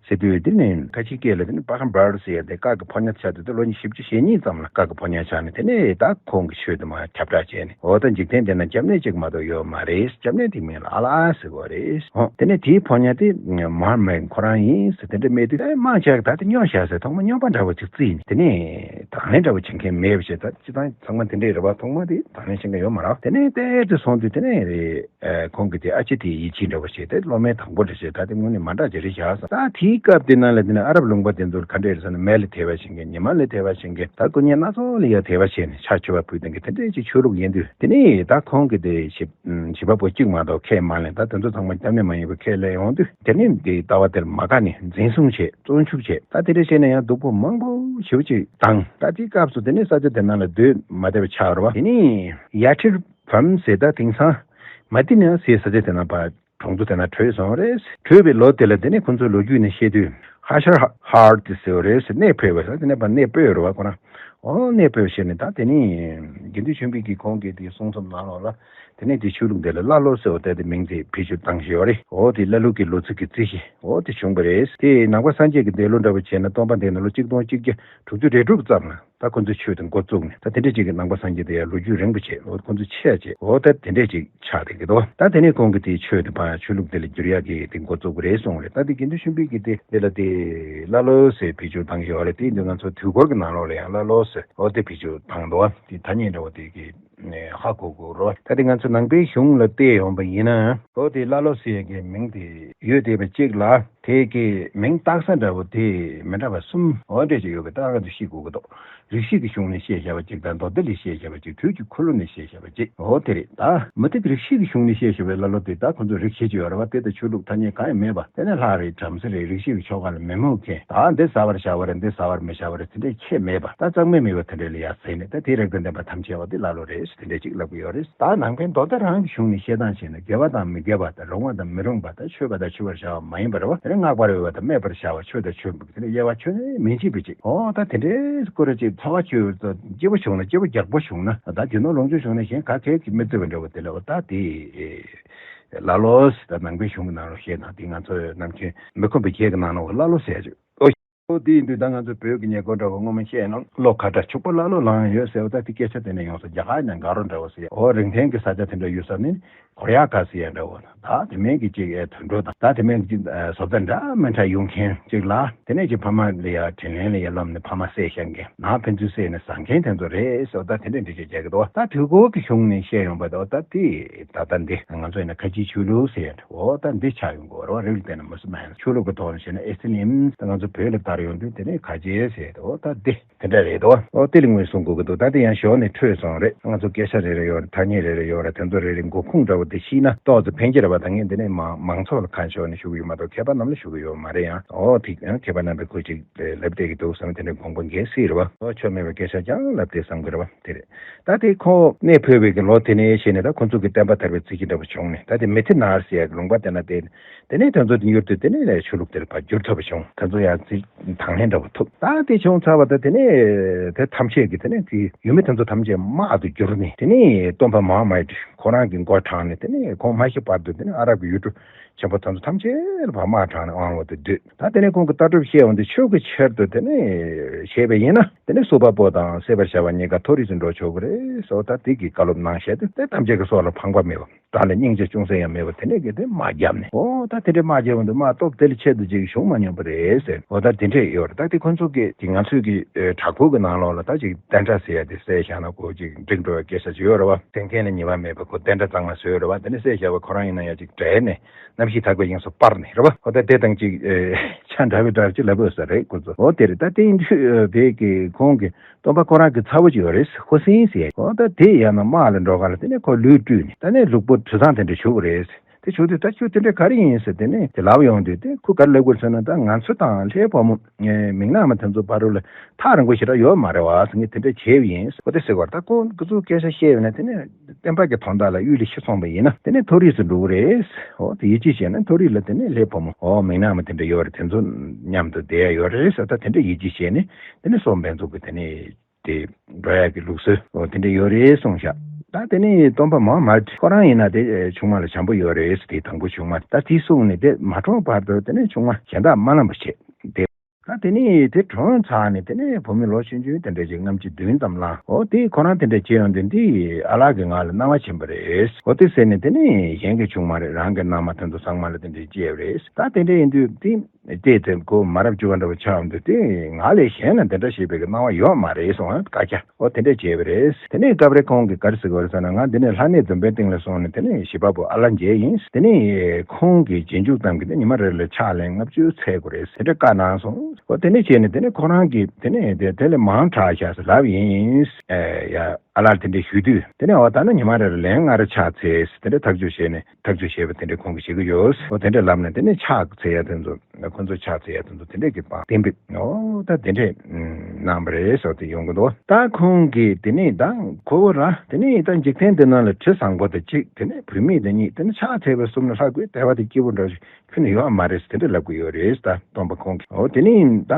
ཟེར་དུས་དེ་ནི་ཁ་ཆེའི་སྐད་ལ་དེ་ནི་པ་ཁན་བར་ཟེར་ཡ་དེ་བཀའ་གི་ཕོ་ཉ་ཆགས་དུས་དེ་ལོ་ཉི་ཤུ་བཅུ་ཞེ་གཉིས་ཙམ་ལ་བཀའ་གི་ཕོ་ཉ་ཆགས་ནས། དེ་ནས་ད་ཁོང་གི་ཆོས་དེ་མ་ཁྱབ་བསྒྲགས་བྱས་ནས། འོ་ད་འཇིག་རྟེན་འདི་ན་སྐྱབས་གནས་གཅིག་མ་གཏོགས་ཡོད་མ་རེད། སྐྱབས་གནས་དེ་མིང་ལ་ཨ་ལ་ཟེར་བ་རེད། འོ་དེ་ནས་དེའི་ཕོ་ཉ་དེ་མ་མེད་ཁོ་རང་ཡིན་ཟེར་དེ་འདྲ་སྨྲས་དུས་ཨེ་མང་ཆེ་བ་ད་དེ་སྨྱོ་བཞག་ཟེར་ཐོག་མ་སྨྱོན་པ་འདྲ་བོ་ཅིག་བརྩིས་ནས། དེ་ནས་དང་ལེན་འདྲ་བོ་བྱེད་མཁན་མེད་པ་བྱས། ད་སྤྱི་བཏང་ཚང་མ་དེ་འདྲས་རེད་བ། ཐོག་མ་དེ་དང་ལེན་བྱེད་མཁན་ཡོད་མ་རེད། དེ་ནས་ཏོག་ཙམ་སོང་དུས་དེ་ནས་རེད། ཨ་ཁོང་གི་དེ་ཨ་ཅེ་དེ་ཡིད་ཆེས་འདྲ་བོ་བྱས། དེ་སློབ་མའི་དང་པོ་འདྲ་བྱས། ད་དེ་དངོས་གནས་མ་འདྲ་ཅིག་རེད་བཞག་ས། ད་དེའི་ སྐབས་དེ་ནང་ལ་དེ་ནས་ཨ་རབ་ལུང་པ་དེ་ཚོར་ག་འདྲ་རེད་ཟེར་ན། མེ་ལ་དད་པ་བྱེད་མཁན། ཉི་མ་ལ་དད་པ་བྱེད་མཁན། ད་སྐུ་བརྙན་སྣ་ཚོགས་ལ་ཡང་དད་པ་བྱས་ནས་ཕྱག་མཆོད་པ་ཕུལ་མཁན་དེ་འདྲའི་ཅིག་ཆོས་ལུགས་ཡིན་དུས། དེ་ནས་ད་ཁོང་གིས་དེ་བྱིས་བྱིས་པ་པོ་གཅིག་མ་གཏོགས་ཁས་མ་ལེན། ད་དེ་ཚོ་ཚང་མ་སྐྱབས་གནས་མ་ཡིན་པ་ཁས་ལེན་ཡོང་དུས། དེ་ནས་དེ་ལྟ་བ་དེར་མ་དགའ་ནས་འཛིན་བཟུང་བྱས། བཙོན་འཇུག་བྱས། ད་དེ་འདྲ་བྱས་ནས་ཡང་སྡུག་པོ་མང་པོ་ཞེ་པོ་ཅིག་བཏང་། ད་དེའི་སྐབས་སུ་དེ་ནས་ས་ཆ་དེ་ནང་ལ་སྡོད་མ་བདེ་བ་ཆགས་རེད་བ། དེ་ནས་ཡ་ཁྲིར་བམ་ཟེར། ད་དེང་སང་མ་ཏི་ནི་ཟེར་ས་ཆ་དེ་ནང་ཕར་གྲོང་ཚོ་དེ་ན་བྲོས་སོང་རེད། བྲོས་པའི་ལོ་དེ་ལ་དེ་ནས་ཁོ་ཚོའི་ལོ་རྒྱུས་ནས་བཤད་དུས། ཧ་ཤར་ཧར་ཏི་ཟེར་བ་རེད་ཟེར། གནས་སྤོས་པ་ཟེར། དེ་ནས་ཕར་གནས་སྤོས་རེད་བ་ཁོ་རང་། ཨོ་གནས་སྤོས་བྱས་ནས། ད་དེ་ནས་དགེ་འདུན་ཆོས་འཕེལ་གྱིས་ཁོང་གི་དེ་གསུང་རྩོམ་ནང་ལོགས་ལ། དེ་ནས་དེ་ཆོས་ལུགས་དེ་ལ་ཀླ་ཀློ་ཟེར་བ་དེ་དེ་མིང་དེ་བེད་སྤྱོད་བཏང་བཞིན་ཡོད་རེད། ཨོ་དེ་ཀླ་ཀློ་གི་ལོ་ཚིགས་ཀྱི་རྩིས་གཞི་ཨོ་དེ་བྱུང་བ་རེད། དེ་ནང་པ་སངས་རྒྱས་ཀྱི་འདས་ལོ་འདྲ་བོ་བྱས་ན་སྟོང་པ་འདས་ནས་ལོ་གཅིག་སྟོང་གཅིག་བརྒྱ་དྲུག་ཅུ་རེ་དྲུག་ཙམ་ལ། ད་ཁོ་ཚོས་ཆོས་དེ་འགོ་བཙུགས་ནས། ད་དེ་འདྲས་ཅིག་གི་ནང་པ་སངས་རྒྱས་དེ་ཡང་ལོ་རྒྱུས་རིང་པོ་བྱས། འོ་ཁོ་ཚོས་ཆེ་བྱས། འོ་ད་དེ་འདྲས་ཅིག་ཆགས་བསྡད་ཀྱི་འདུག་ད་དེ་ནས་ཁོང་གིས་དེའི་ཆོས་དེ་ཕར་ཆོས་ལུགས་དེ་ལ་བསྒྱུར་ཡག་གི་དེ་འགོ་བཙུགས་པ་རེད་གསུངས་རེད། ད་དེ་དགེ་འདུན་ཆོས་འཕེལ་གྱིས་དེ་དེ་ལ་དེ་ཀླ་ཀློ་ཟེར་བེད་སྤྱོད་བཏང་བཞིན་ཡོད་རེད། དེ་འདི་ང་ཚོ་དུས་འཁོར་གྱི་ནང་ལོགས་ལ་ཡང་ཀླ་ཀློ་ཟེར་འོ་དེ་བེད་སྤྱོད་བཏང་འདུག་དེ་ཐ་སྙད་འདྲ་བོ་དེ་གི་ཧ་གོ་དགོས་རེད། ད་དེ་ང་ཚོ་ནང་པའི་གཞུང་ལ་བལྟས་ཡོང་པ་ཡིན་ན། འོ་དེ་ཀླ་ཀློ་ཟེར་ཡག་གི་མིང་དེ་ཡོད་བསྡད་པ་གཅིག་ལ། དེ་གི་མིང་བཏགས་ས་འདྲ་བོ་དེ་མི་འདྲ་བ་གསུམ་འོ་འདྲས་ཅིག་ཡོད་པ་ད་ང་ཚོས་ཤེས་དགོས་ཀྱི་འདུག་རིགས་ཤིག་གི་གཞུང་ནས་བཤད་བཞག་པ་གཅིག་དང་། མདོ་སྡེ་ལས་བཤད་བཞག་པ་གཅིག་དུས་ཀྱི་འཁོར་ལོ་ནས་བཤད་བཞག་པ་གཅིག་འོ་དེ་རེད། ད་མུ་སྟེགས་རིགས་ཤིག་གི་གཞུང་ནས་བཤད་བཞག་པའི་ཀླ་ཀློ་དེ་ད་ཁོ་ཚོ་རིགས་ཤེས་ཀྱི་ཡོད་རེད་བ། དེ་ད་ཆོས་ལུགས་ཐ་སྙད་གང་ཡང་མེད་པ། དེ་ནས་ལྷ་རེད། བྲམ་ཟེ་རེད། རིགས་ཤིག་གི་ཆོ་ག་ལ་མི་མོས་མཁན། ད་འདི་ཟ་བར་བྱ་བ་རེད། འདི་ཟ་བར་མི་བྱ་བ་རེད། དེ་འདྲས་ཁྱད་མེད་པ། ད་གཙང་མའི་མེས་པོ་དེ་འདྲས་ལ་ཡར་ཟེར་ནས། ད་དེའི་རིགས་དང་ལྡན་པ་ཐམས་ཅད་འོ་དེ་ཀླ་ཀློ་རེད་ཟེར། དེ་འདྲས་ཅིག་ལབ་ཀྱི་ཡོད་རེད། ད་ནང་པའི་མདོ་སྡེ་རང་གི་གཞུང་ནས་བཤད་སྟངས་བྱས་ན། དགེ་བ་དང་མི་དགེ་བ་དང་། རུང་བ་དང་མི་རུང་བ་དང་། མཆོད་པ་དང་མཆོད་པར་བྱ་བ་མ་ཡིན་པ་རེད་བ། དེ་ནས་བསྔགས་པར་འོས་པ་དང་སྨད་པར་བྱ་བ། མཆོད་དང་མཆོད་མིན་པ། དེ་ནས་དབྱེ་བ་ཕྱེ་ནས་མི་འབྱེད་པའི་ཅིག་འོ་ད་དེ་འདྲའི་སྐོར་ར་ཅིག་ཚོ་བ་ཆོས་སྐྱིད་པོ་བྱུང་ན། སྐྱིད་པོ་རྒྱགས་པོ་བྱུང་ན། ད་རྒྱུ་ནོར་ལོངས་སྤྱོད་བྱུང་ན་གཞན་ག་གས་ཀྱིས་མི་བརྩི་བ་འདྲ་བོ་དེ་ལ། འོ་ད་དེ་ཀླ་ཀློ་ཟེར། ད་ནང་པའི་གཞུང་གི་ནང་ལ་བཤད་སྟངས་དེ། ང་ཚོ་ནམ་རྒྱུན་མི་ཁོམ་པའི་གྱད་ཀྱི་ནང་ལ་འོ་ཀླ་ཀློ་ཟེར་ཅིག་འོ་དེ་ཡིན་དུས་ད་ང་ཚོ་བོད་ཀྱི་ཉེ་འཁོར་འདྲ་བོ་སྔོན་མ་བཤད་ནོ། བློ་ཁ་དྲག་ཕྱུག་པོ་ཀླ་ཀློ་ལངས་ཡོད་ཟེར་བ། ད་དེ་སྐད་ཆ་དེ་ནས་ཡོང་ས་རྒྱ་གར་ནས་དགའ་རོགས་འདྲ་བོ་ཟེར། འོ་རིན་ཐང་གི་ས་ཆ་དེ་འདྲ་ཡོད་ས་ནི་གོ་རི་ཡ་ག་ཟེར་ཡ་འདྲ་བོ། ད་དེ་མིན་གྱི་ཅིག་ཨེ་དུད་འགྲོ་དང་། ད་དེ་མིན་གྱི་ཨེ་བཟོ་ལྟ་འདྲ་མི་འདྲ་ཡོང་མཁན་ཅིག་ལ། དེ་ནས་ཅིག་ཕ་མ་ལ་ཡ་དྲིན་ལན་ལ་ཡ་སློབ་ནས་ཕ་མ་བསད་བཞག་མཁན། ནང་ཕན་ཚུན་བསད་ནས་ཟ་མཁན་དེ་ཚོ་རེད་ཟེར་བ། ད་དེ་འདྲ་འདྲི་བྱེད་རྒྱག་གི་འདུག་ད་དུས་འཁོར་གྱི་གཞུང་ནས་བཤད་ཡོང་པ་དང་། ད་དེ་ད་ལྟ་འདི་ང་ཚོ་ཡིན་ན་ཁ་ཆེའི་ཆོས་ལུགས་ཟེར་ཡ་འདྲ་བོ། ད་འདི་ཆགས་ཡོང་གི་ཡོད་རེད་བ། རིགས་ལ་བལྟས་ན་མུ་སི་ལིམ། ཆོས་ལུགས་ཀྱི་ཐོག་ནས་བཤད་ན་ཨི་སི་ལིམ། ད་ང་ཚོ་བོད་ལ་དར་ཡོང་དུས་དེ་ནས་ཁ་ཆེ་ཟེར་ཡ་འདྲ་བོ། ད་འདི་དེ་འདྲ་རེད་དོ། ཨོ་དེ་ལ་ངོས་བཟུང་དགོས་ཀྱི་འདུག་ད་དེ་ཡང་ཞོར་ནས་འཕྲོས་སོང་རེད། ང་ཚོ་སྐད་ཆ་རེ་རེ་ཡོད་རེད། ཐ་སྙད་རེ་རེ་ཡོད་རེད། དེ་ཚོ་རེ་རེ་མགོ་ཁུངས་འདྲ་བོ་དེ་ཤེས་ན་ཏོག་ཙམ་ཕན་གྱི་རེད་བ། ད་ངས་འདི་ནས་མང་མང་ཚོགས་ལ་ཁ་ཕྱོགས་ནས་ཞུ་གི་ཡོད་མ་གཏོགས་མཁས་པ་རྣམས་ལ་ཞུ་གི་ཡོད་མ་རེད། ཡང་ཨོ་དེ་ཡང་མཁས་པ་རྣམ་པས་ཁོ་ཅིག་ལབ་བསྡད་ཀྱི་འདུག་བསམ། དེ་འདྲ་དགོངས་པ་འགལ་སྲིད་རེད་བ། ཨོ་ཆོ་མེད་པའི་སྐད་ཆ་ཀྱང་ལབ་བསྡད་བསམ་གི་རེད་བ། དེ་རེད། ད་དེ་ཁོ་གནས་སྤོས་པའི་གི་ལོ་དེ་ནས་བྱས་ནས་ད་ཁོ་ཚོ་གི་བསྟན་པ་དར་བའི་རྩིས་གཞི་འདྲ་བོ་བྱུང་ནས། ད་དེ་མི་ཐི་ནར་ཟེར་ཡག་གི་ལུང་པ་དེ་ན་དེ། དེ་ནས་དེ་ཚོ་དེ་མྱུར་དུ་དེ་ནས་ཆོས་ལུགས་དེར་ཕར་བསྒྱུར་ཐུབ་པ་བྱུང་། དེ་ཚོ་ཡང་ཚིག་དང་ལེན་འདྲ་བོ་ཐུབ། ད་དེ་བྱུང་ཚར་བ་དང་དེ་ནས་དེ་ཐམས་ཅད་ཀྱིས་དེ་ནས་དེ་ཡུལ་མི་དེ་ཚོ་ཐམས་ཅད་དམག་ཏུ་བསྒྱུར་ནས། དེ་ནས་སྟོན་པ་མུ་ཧམ་མད་ཁོ་རང་གི་མགོ་དྲངས་ནས། དེ་ནས་ཁོང་མ་ཤི་བར་དུ་དེ་ནས་ཨ་རབ་ཀྱི་ཡུལ་གྲུ་ཆེན་པོ་དེ་ཚོ་ཐམས་ཅད་ལ་ཕར་དམག་དྲངས་ནས་དབང་འོག་ཏུ་བསྡུས། ད་དེ་ནས་ཁོང་གི་ལྟ་གྲུབ་བཤད་འོང་དུས་ཆོས་ཀྱི་ཕྱིར་དུ་དེ་ནས་བྱས་པ་ཡིན་ན། དེ་ནས་སུ་པ་པོ་དང་སྲེད་པར་བྱ་བ་གཉིས་ཀ་མཐོ་རིས་སུ་འགྲོ་ཆོག་གི་རེད་ཟེར་བ། ད་དེ་གི་བཀའ་སློབ་གནང་བཞག་དུས་དེ་ཐམས་ཅད་ཀྱི་སྲོག་ལ་ཕངས་པ་མེད་པ། བདག་ལ་སྙིང་རྗེ་ཅུང་ཟད་ཡང་མེད་པར་དེ་ནས་གི་དེ་དམག་བརྒྱབ་ནས། ཨོ་ད་དེ་འདྲའི་དམག་བརྒྱབ་འདུག་དམག་སྟོབས་དེ་ལས་ཆེ་དུ་ཅིག་བྱུང་མ་མྱོང་པ་རེད་ཟེར། ཨོ་ད་དེ་འདྲས་ཡོད་རེད། ད་དེ་ཁོ་ཚོ་གི་དེ་ང་ཚོའི་གི་ཨེ་བྲག་ཕུག་གི་ནང་ལོགས་ལ་ད་ཅིག་བསྟན་དགྲ་ཟེར་ཡ་དེ་བསད་བཞག་ན་ཁོ་ཅིག་འགྲིག་འགྲོ་བའི་སྐད་ཆ་ཅིག་ཡོད་རེད་བ། དེ་མཁན་ལ་ཉེས་པ་མེད་པ་ཁོ་བསྟན་དགྲ་གཙང་མ་བཟོས་རེད་བ། དེ་ནས་བསད་བཞག་པ་ཁོ་རང་ཡིན་ན་ཡང་ཅིག་བསྒྲལ་ནས་རྣམ་ཤེས་དག་པའི་དབྱིངས་སུ་སྤར་ནས་རེད་བ། ཨོ་ད་དེ་དང་ཅིག་ཨེ་ཆ་འདྲ་བའི་འདྲ་ཅིག་ལབ་ཡོད་ས་རེད་ཁོ་ཚོ། ཨོ་དེ་རེད། ད་དེ་ཡིན་དུས་ཨེ་དེ་གི་ཁོང་གི་སྟོན་པ་ཁོ་རང་གི་ཚ་བོ་ཅིག་ཡོད་རེད། ཧོ་སིན་ཟེར། ཨོ་ད་དེ་ཡང་ན་དམག་ལ་འགྲོ་ག་ལ་དེ་ནས་ཁོ་ལུས་བཀྲུས་ནས་ད་ནས་ལུག་པོ་དྲི་བཟང་དེ་འདྲ་བྱུག་རེད། དེ་བྱུག་དུས་ད་ཁྱོད་དེ་འདྲ་ག་རེ་ཡིན་ཟེར་དེ་ནས་དེ་ལབ་ཡོང་དུས། དེ་ཁོ་ག་རེ་ལབ་དགོས་ཟེར་ན། ད་ང་ཚོ་དང་ལྷའི་བུ་མོ་མིག་ནག་མ་དེ་ཚོ་བར་དུ་ལ་ཐག་རིང་པོ་ཞེ་དྲག་ཡོད་མ་རེད་བ་ཟེར། ངས་དེ་འདྲ་བྱས་པ་ཡིན་ཟེར། ཨོ་དེ་ཟེར་བར་ད་ཁོ་ཁོ་ཚོ་སྐད་ཆ་བཤད་ཡོད་ན་དེ་ནས་བསྟན་པ་གི་དོན་དག་ལ་གཡུལ་ལས་ཤི་སོང་བ་ཡིན་ན་དེ་ནས་མཐོ་རིས་སུ་འགྲོ་གི་རེད། ཨོ་དེ་ཡིད་ཆེས་བྱས་ན་མཐོ་རིས་ལ་དེ་ནས་ལྷའི་བུ་མོ་ཨོ་མིག་ནག་མ་དེ་འདྲ་ཡོད་རེད། དེ་ཚོ་མཉམ་དུ་བསྡད་ཡ་ཡོད་རེད་ཟེར། ད་དེ་འདྲ་ཡིད་ཆེས་བྱས་ནས་དེ་ནས་སོ་འབེན་ཚུགས་གི་དེ་ནས། དེ་འགྲོ་ཡག་གི་ལུགས་སྲོལ་འོ་དེ་འདྲ་ཡོད་རེད་གསུངས་ཤག་ད་དེ་ནས་སྟོན་པ་མུ་ཧམ་མད་ཁོ་རང་ཡིན་ན་དེ་ཆུང་མ་ལ་བྱམས་པོ་ཡོད་རེད་ཟེར། དེ་དང་པོ་ཆུང་མ་ད་དེ་གསུངས་ནས་དེ་མ་གྲོངས་བར་དུ་དེ་ནས་ཆུང་མ་གཞན་དག་དམར་ལམ་པ་བྱས་དེ། ད་དེ་ནས་དེ་གྲོངས་ཚར་ནས་དེ་ནས་བུ་མོ་ལོ་ཆུང་ཆུང་དེ་འདྲ་ཞིག་ལྔ་བཅུ་བདུན་ཙམ་ལ། འོ་དེ་ཁོ་རང་དེ་འདྲ་བྱེད་ཡོང་དུས་འདི་ཨ་ལགས་ཀྱིས་ང་ལ་གནང་བ་བྱིན་པ་རེད། འོ་དེ་ཟེར་ནས་དེ་ནས་གཞན་གྱིས་བྱུང་མ་རེད། རང་གི་མནའ་མ་དེ་ཚོ་ཚང་མ་ལ་དེ་འདྲ་བྱས་པ་རེད། ད་དེ་འདྲ་ཡིན་དུས་དེ། ལྟས་དེ་ཁོ་མ་རབས་བཅུ་པ་འདྲ་བོ་ཆགས་འདུག་དེ་ང་ལས་གཞན་ལ་འདི་འདྲ་ཞེས་པའི་གནང་བ་ཡོད་མ་རེད་གསུངས། བཀའ་རྒྱ་འོ་དེ་འདྲ་བྱས་པ་རེད། དེ་ནས་སྐབས་རེ་ཁོང་གིས་ག་རེ་ཟེར་གྱི་ཡོད་རེད་ཟེར་ན། ང་འདི་ནས་ལྷ་གནས་འཛོམས་པའི་སྟེང་ལ་སོང་ནས་དེ་ནས་བྱིས་པ་པོ་ཨ་ལ་མཇལ་ཡིན། དེ་ནས་ཁོང་གི་རྗེས་འཇུག་ཙམ་གྱིས་དེ་ཉི་མ་རེ་ལ་ཕྱག་ལེན་ལྔ་བཅུ་འཚལ་དགོས་རེད་ཟེར་འདྲ་བཀའ་གནང་སོང་། འོ་དེ་ནས་བྱས་ནས་དེ་ནས་ཁོ་རང་གིས་དེ་ནས་དེ་དེ་ལས་མང་དྲགས་ཤག་ཟེར་ལབ་ཡིན། ཨེ་ཡ། ཨ་ལར་དེ་འདྲས་ཞུས་དུས། དེ་ནས་འོ་ད་ནི་ཉི་མ་རེ་ལ་ལན་ལྔ་རེ་ཕྱག་འཚལ་ཟེར་དེ་འདྲས་ཐག་གཅོད་བྱས་ནས་ཐག་གཅོད་བྱས་པ་དེ་འདྲས་ཁོང་གིས་བྱེད་ཀྱི་ཡོད། འོ་དེ་འདྲས་ལབ་ནས་དེ་ནས་ཕྱག་འཚལ་ཡ་དེ་ཚོ་ཁོང་ཚོ་ཕྱག་འཚལ་ཡ་དེ་ཚོ་དེ་འདྲས་ཀྱི་པང་གཏན་འབེབས་འོ་ད་དེ་འདྲས་གནང་བ་རེད་ཟེར་དེ་ཡོང་གི་འདུག་ད་ཁོང་གིས་དེ་ནས་ད་ཁོ་བོ་ར་དེ་ནས་ད་འཇིག་རྟེན་འདི་ནང་ལ་དྲི་བཟང་པོ་དེ་གཅིག་དེ་ནས་བུད་མེད་དེ་གཉིས་དེ་ནས་ཕྱག་འཚལ་བ་གསུམ་ལ་ལྷག་པའི་དད་པ་དེ་སྐྱིད་པོ་འདྲ་ཞིག་ཁྱོན་ནས་ཡོད་མ་རེད་ཟེར་དེ་འདྲ་ལབ་ཀྱི་ཡོད་རེད། ད་སྟོན་པ་ཁོང་གིས། འོ་དེ་ནས་ད་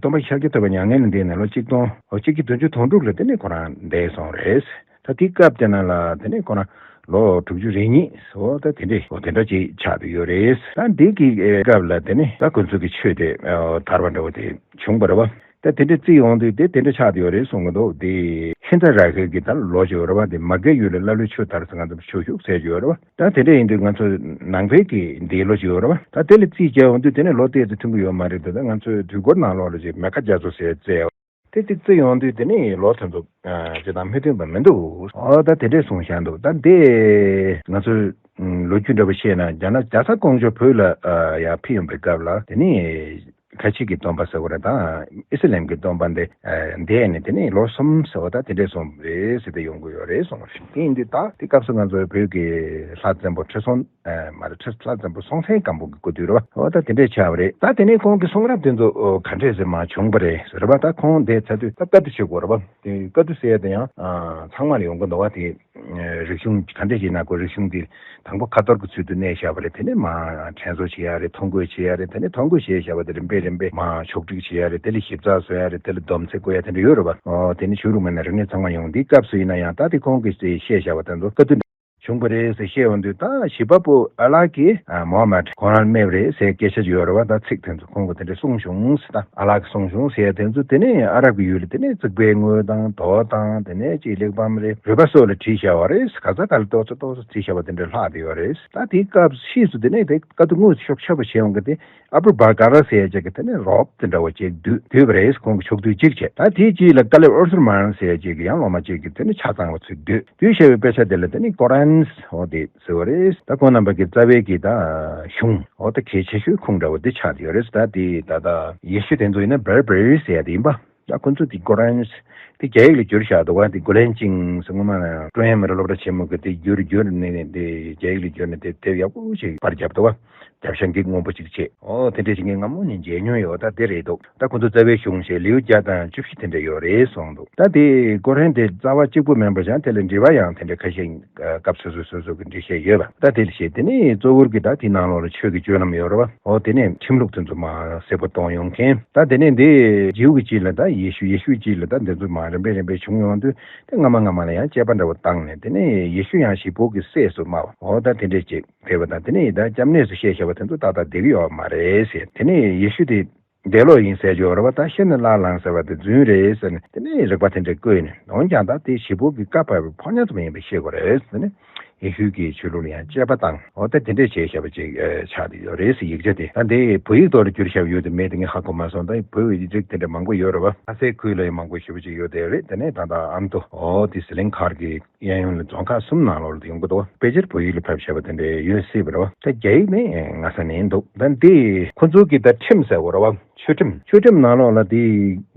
སྟོན་པ་ཤཱཀྱ་ཐུབ་པ་མྱ་ངན་ལས་འདས་ནས་ལོ་གཅིག་སྟོང་འོ་གཅིག་བརྒྱ་བདུན་ཅུ་དོན་དྲུག་ལ་དེ་ནས་ཁོ་རང་འདས་སོང་རེད། ད་དེའི་སྐབས་དེ་ནང་ལ་དེ་ནས་ཁོ་རང་ལོ་དྲུག་ཅུ་རེ་གཉིས་འོ་ད་དེ་འདྲས་འོ་དེ་འདྲ་ཅིག་ཆགས་བསྡད་ཡོད་རེད། ད་འདི་གི་སྐབས་ལ་དེ་ནས་ད་ཁོ་ཚོ་གི་ཆོས་དེ་དར་བ་འདྲ་བོ་དེ་བྱུང་བ་རེད་བ། ད་དེ་འདྲ་བརྩིས་ཡོང་དུས་དེ་དེ་འདྲ་ཆགས་བསྡད་ཡོད་རེད་གསུང་གི་འདུག་དེ་ཧིན་ད་ར་ཧེ་གི་ད་ལོ་ཅིག་ཡོད་རེད་བ། དེ་མ་གི་ཡུལ་ལ་ཀླ་ཀློའི་ཆོས་དར་ཟེར་ང་ཚོ་ཆོས་ཞུགས་ཟེར་གྱི་ཡོད་རེད་བ། ད་དེ་འདྲ་ཡིན་དུས་ང་ཚོ་ནང་པའི་གི་འདིའི་ལོ་ཅིག་ཡོད་རེད་བ། ད་དེ་ལ་རྩིས་བྱས་ཡོང་དུས་དེ་ནས་ལོ་ཏོག་ཙམ་མཐུན་གྱི་ཡོད་མ་རེད། དེ་ད་ང་ཚོའི་དུས་འཁོར་ནང་ལོགས་ལ་ཅིག་མེ་ཁ་རྒྱ་མཚོ་ཟེར་བཙལ་ཡོད། དེ་དེ་བརྩིས་ཡོང་དུས་དེ་ནས་ལོ་དེ་ཚོ་ཅི་དང་མི་མཐུན་པ་མི་འདུག་འོ་ད་དེ་འདྲས་གསུངས་བཞག་འདུག་ད་དེ་ང་ཚོའི་ལོ་རྒྱུས་འདྲ་པོ་བཤད་ན་རྒྱ་ནག་རྒྱལ་ཚ་ཀོང་ཇོ་བོད་ལ་ཡར་ཕེབས་ཡོང་པའི་སྐབས་ལ་དེ་ནས། ཁ་ཆེ་གི་སྟོན་པ་ཟེར་བ་རེད། ད་ཨི་སི་ལམ་གྱི་སྟོན་པ་འདི་འདས་ནས་དེ་ནས་ལོ་གསུམ་ཟེར་བ་ད་དེ་འདྲས་སོང་རེད་ཟེར་ཏེ་ཡོང་གི་ཡོད་རེད་གསུངས་པ་རེད། དེ་ཡིན་དུས་ད་དེ་སྐབས་སུ་ང་ཚོའི་བོད་ཀྱི་ལྷ་བཙན་པོ་ཁྲི་སྲོང་ཨ་མ་རེད། ཁྲི་ལྷ་བཙན་པོ་སྲོང་བཙན་སྒམ་པོ་གི་སྐུ་དུས་རེད་བ། འོ་ད་དེ་འདྲས་ཆགས་པ་རེད། ད་དེ་ནས་ཁོང་གི་གསུང་རབ་དེ་ཚོ་ག་འདྲས་ཟེར་མ་བྱུང་པ་རེད་ཟེར་བ། ད་ཁོང་འདས་ཚར་དུས་ད་བཀའ་བསྡུ་བྱེད་དགོས་རེད་བ། དེ་བཀའ་བསྡུ་ཟེར་ཡ་དེ་ཡང་ཚང་མ་ལ་ཡོང་གི་འདུག་བ། དེ། རིག་གཞུང་ག་འདྲས་ཤིག་ན་ཁོ་རིག་གཞུང་འདི་དང་པོ་ཁ་ཐོར་གྱི་ཚུལ་དུ་གནས་བཞག་པ་རེད། དེ་ནས་མར་དྲན་གསོ་བྱེད་ཡ་རེད། ཐོ་འགོད་བྱེད་ཡ་རེད། དེ་ནས་ཐོ་འགོད་བྱས་བཞག་པ་དེ་རིམ་པས་རིམ་པས་མར་ཕྱོགས་སྒྲིག་བྱེད་ཡ་རེད། དེ་ལ་ཞིབ་ཚགས་བཟོ་ཡ་རེད། དེ་ལ་རྡོམ་རྩིས་བཀོད་ཡ་དེ་འདྲ་ཡོད་རེད་བ། ཨོ་དེ་ནས་ཆོས་ལུགས་མི་སྣ་རིག་གནས་ཚང་མ་ཡོང་། འདིའི་སྐབས་སུ་ཡིན་ན་ཡང་ད་དེ་ཁོང་གིས་བཤད་བཞག་པ་དེ་ཚོ་བཀའ་བསྡུ་བྱུང་བ་རེད་ཟེར་བཤད་ཡོང་དུས། ད་བྱིས་པ་པོ་ཨ་ལགས་ཀྱིས་ཨ་མོ་ཧ་མད་ཁོང་རང་སྨྲས་པ་རེད་ཟེར་སྐད་ཆ་ཅིག་ཡོད་རེད་བ། ད་ཚིག་དེ་ཚོ་ཁོང་གིས་དེ་འདྲ་གསུངས་བྱུང་ཟེར། ད་ཨ་ལགས་ཀྱིས་གསུངས་བྱུང་ཟེར་ཡ་དེ་ཚོ་དེ་ནས་ཨ་རབ་ཀྱི་ཡུལ་ལ་དེ་ནས་རྩིག་པའི་དངུལ་དང་རྡོ་དང་དེ་ནས་ཅིག་གླེགས་བམ་རེད། རུས་པ་སོགས་ལ་བྲིས་བཞག་པ་རེད། ག་ས་ག་ལ་ཏོག་ཙམ་ཏོག་ཙམ་བྲིས་བཞག་པ་དེ་འདྲ་ལྷག་བསྡད་ཡོད་རེད། ད་དེའི་སྐབས་ཕྱིས་སུ་དེ་ནས་དེ་བཀའ་བསྡུ་དངོས་སུ་ཤོབ་ཤོབ་བྱས་ཡོང་གི་དེ། ཨ་བུ་བ་ག་ར་ཟེར་ཡ་ཅིག་གིས་དེ་ནས་རོབ་དེ་འདྲ་བ་ཅིག་བསྡུས་བསྡུས་པ་རེད། ཁོང་གི་ཕྱོགས་བསྡུས་གཅིག་བྱས། ད་དེའི་རྗེས་ལ་ཀ་ལེབ་ཨོར་སུར་མན་ཟེར་ཡ་ཅིག་གིས་ཡང་སློབ་མ་ཅིག་གིས་དེ་ནས་ཆ་ཚང་བ་ཚུར་བསྡུས། བསྡུས་བཞག་པའི་དཔེ་ཆ་དེ་ལ་དེ་ནས་ཀོ་རན་ཟེར་བ་དེ་ཟེར་བ་རེད། ད་ཁོང་རྣམ་པ་གི་རྩ་བའི་གི་ད་གཞུང་འོ་ད་གལ་ཆེ་ཤོས་ཁུངས་འདྲ་བོ་དེ་ཆགས་བསྡད་ཡོད་རེད། ད་དེ་ད་ལྟ་ཡེ་ཤུ་དེ་ཚོ་ཡིན་ན་བེར་བེར་ཟེར་ཡ་དེ་ཡིན་པ། ད་ཁོ་ཚོ་དེ་ཀོ་རན་དེ་རྒྱ་ཡིག་ལ་བསྒྱུར་བཞག་འདུག་བ། དེ་གོ་ལན་ཅིང་ཟེར་སྔོན་མ་ཀྲུང་ཧྭ་མི་རིགས་སློབ་གྲྭ་ཆེན་མོ་གི་དེ་བསྒྱུར་བསྒྱུར་ནས་དེ་རྒྱ་ཡིག་ལ་བསྒྱུར་ནས་དེ་དེབ་ཡག་པོ་ཞིག་པར་བརྒྱབ་འདུག་བ། རྒྱབ་ཤ་འགྱིག་སྔོན་པོ་ཅིག་བྱས། ཨོ་དེ་འདྲ་ཞིག་ངས་སྔ་མོ་ནས་མཇལ་མྱོང་ཡོད། ད་དེ་རེད་འདུག་ད་ཁོ་ཚོ་རྩ་བའི་གཞུང་ཞེས་ལེའུ་བརྒྱ་དང་བཅུ་བཞི་དེ་འདྲ་ཡོད་རེད་གསུངས་འདུག་ད་དེ་ཀོ་རན་དེ་རྩ་བ་གཅིག་པུ་མིན་པ་ཅང་དེ་ལ་འབྲེལ་བ་ཡང་དེ་འདྲ་ཁ་ཤས་སྐབས་སོ་སོ་སོ་སོ་གི་འགྲེལ་བཤད་ཡོད་པ། ད་དེ་ལ་བཤད། དེ་ནས་གཙོ་བོར་གྱི་ད་དེའི་ནང་ལོགས་ལ་ཆོས་ཀྱི་སྤྱོད་ལམ་ཡོད་རེད་བ། འོ་དེ་ནས་ཁྲིམས་ལུགས་དེ་ཚོ་མར་གསལ་པོ་གཏོང་ཡོང་མཁན། ད་དེ་ནས་འདི་ཇིའུ་གི་ཅིག་ལ་ད་ཡེ་ཤུ། ཡེ་ཤུ་ཅིག་ལ་ད་འདི་ཚོ་མར་རིམ་པས་རིམ་པས་བྱུང་ཡོང་དུས་དེ་སྔ་མ་སྔ་མ་ལ་ཡང་དཔྱད་པ་འདྲ་བོ་བཏང་ནས། དེ་ནས་ཡེ་ཤུ་ཡང་བྱིས་པོ་གི་སྲས་སུ་སྨྲ་བ། འོ་ད་དེ་འདྲས་ཅིག་ཕེབས་པ་དང་། དེ་ནས་ད་སྐྱབས་གནས་སུ་བཤད་བཞག་པ་དེ་ཚོ་ཏག་ཏག་བསྡད་ཀྱི་ཡོད་མ་རེད་ཟེར། དེ་ནས་ཡེ་ཤུ་དེ་འདས་ལོག་ཡིན་ཟེར་གྱི་ཡོད་རེད་བ། ད་ཤི་ནས་སླར་ལངས་ཟེར་བ་དེ་རྫུན་རེད་ཟེར་ནས་དེ་ནས་རིག་པ་དེ་འདྲ་བཀོད་ནས། འོན་ཀྱང་ད་དེ་བྱིས་པོ་གི་བཀའ་ཕབ་པའི་ཕོ་ཉ་ཙམ་ཡིན་པ་ཤེས་དགོས་རེད་ཟེར་ནས། ཡེ་ཤུ་གི་ཆོས་ལུགས་ལ་ཡང་དཔྱད་པ་བཏང་། འོ་ད་དེ་འདྲས་བྱས་བཞག་པ་ཅིག་ཨེ་ཆགས་བསྡད་ཡོད་རེད་ཟེར། ཡིག་ཆ་དེ་ད་འདི་བོད་ཡིག་ཐོག་ལ་བསྒྱུར་བཞག་པ་ཡོད་དེ་མེད་དེ་ངས་ཧ་གོ་མ་སོང་། ད་བོད་ཡིག་རིགས་དེ་འདྲ་མང་པོ་ཡོད་རེད་བ། ལྷ་སའི་ཁུལ་ལ་ཡང་མང་པོ་ཞེ་པོ་ཅིག་ཡོད་དེ་རེད། དེ་ནས་ད་ལྟ་ཨ་མདོ། འོ་དེ་ཟི་ལིང་མཁར་གྱི་གཡས་གཡོན་ལ་རྫོང་ཁག་གསུམ་ནང་ལོགས་ལ་ཡོང་གི་འདུག་དཔེ་ཆ་བོད་ཡིག་ལ་ཕབ་བཞག་པ་དེ་འདྲ་ཡོད་སྲིད་པ་རེད་བ། ད་རྒྱ་ཡིག་ནི་ངོ་ས་ནས་འདུག་ད་འདི་ཁོ་ཚོ་གི་ད་ཁྲིམས་ཟེར་བ་རེད་བ། ཆོས་ཁྲིམས། ཆོས་ཁྲིམས་ནང་ལོགས་ལ་དེ་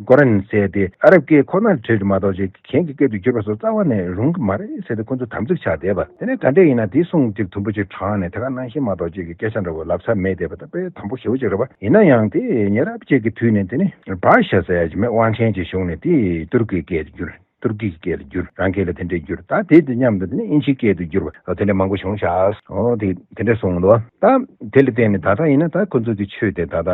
ཀོ་རན་ཟེར་དེ་ཨ་རབ་སྐད་ཁོ་ནར་བྲིས་མ་གཏོགས་ཅིག་གཞན་གྱི་སྐད་དུ་བསྒྱུར་བ་སོགས་རྩ་བ་ནས་རུང་གི་མ་རེད་ཟེར་ཏེ་ཁོ་ཚོ་དམ་ཚིག་ཆགས་བསྡད་པ། དེ་ནས་ག་འདྲས་ཡིན་ན་དེ་གསུང་ཅིག་དུམ་བུ་ཅིག་དྲངས་ནས་དེ་ག་ནང་བཞིན་མ་གཏོགས་ཅིག་གི་སྐད་ཆ་འདྲ་བོ་ལབ་ས་མེད་བསྡད་པ་ད་དཔེ་དམ་པོ་ཞེ་པོ་ཅིག་རེད་བ། ཡིན་ན་ཡང་དེ་ཉེ་རབས་ཅིག་གི་དུས་ནས་དེ་ནས་བཱ་ཤ་ཟེར་ཡ་ཅིག་མེད། དབང་ཆེན་ཅིག་བྱུང་ནས་དེ་ཏུར་ཀིའི་སྐད་དུ་བསྒྱུར། ཏུར་ཀི་གི་སྐད་ལ་བསྒྱུར། རང་སྐད་ལ་དེ་འདྲས་བསྒྱུར། ད་དེ་དེ་མཉམ་དུ་དེ་ནས་དབྱིན་ཇིའི་སྐད་དུ་བསྒྱུར་བ། ཨོ་དེ་འདྲས་མང་པོ་བྱུང་ཤག་ཨོ་དེ་དེ་འདྲས་སོང་འདུག་ད་དེ་ལ་བརྟེན་ནས་ད་ལྟ་ཡིན་ན་ད་ཁོ་ཚོ་གི་ཆོས་དེ་ད་ལྟ་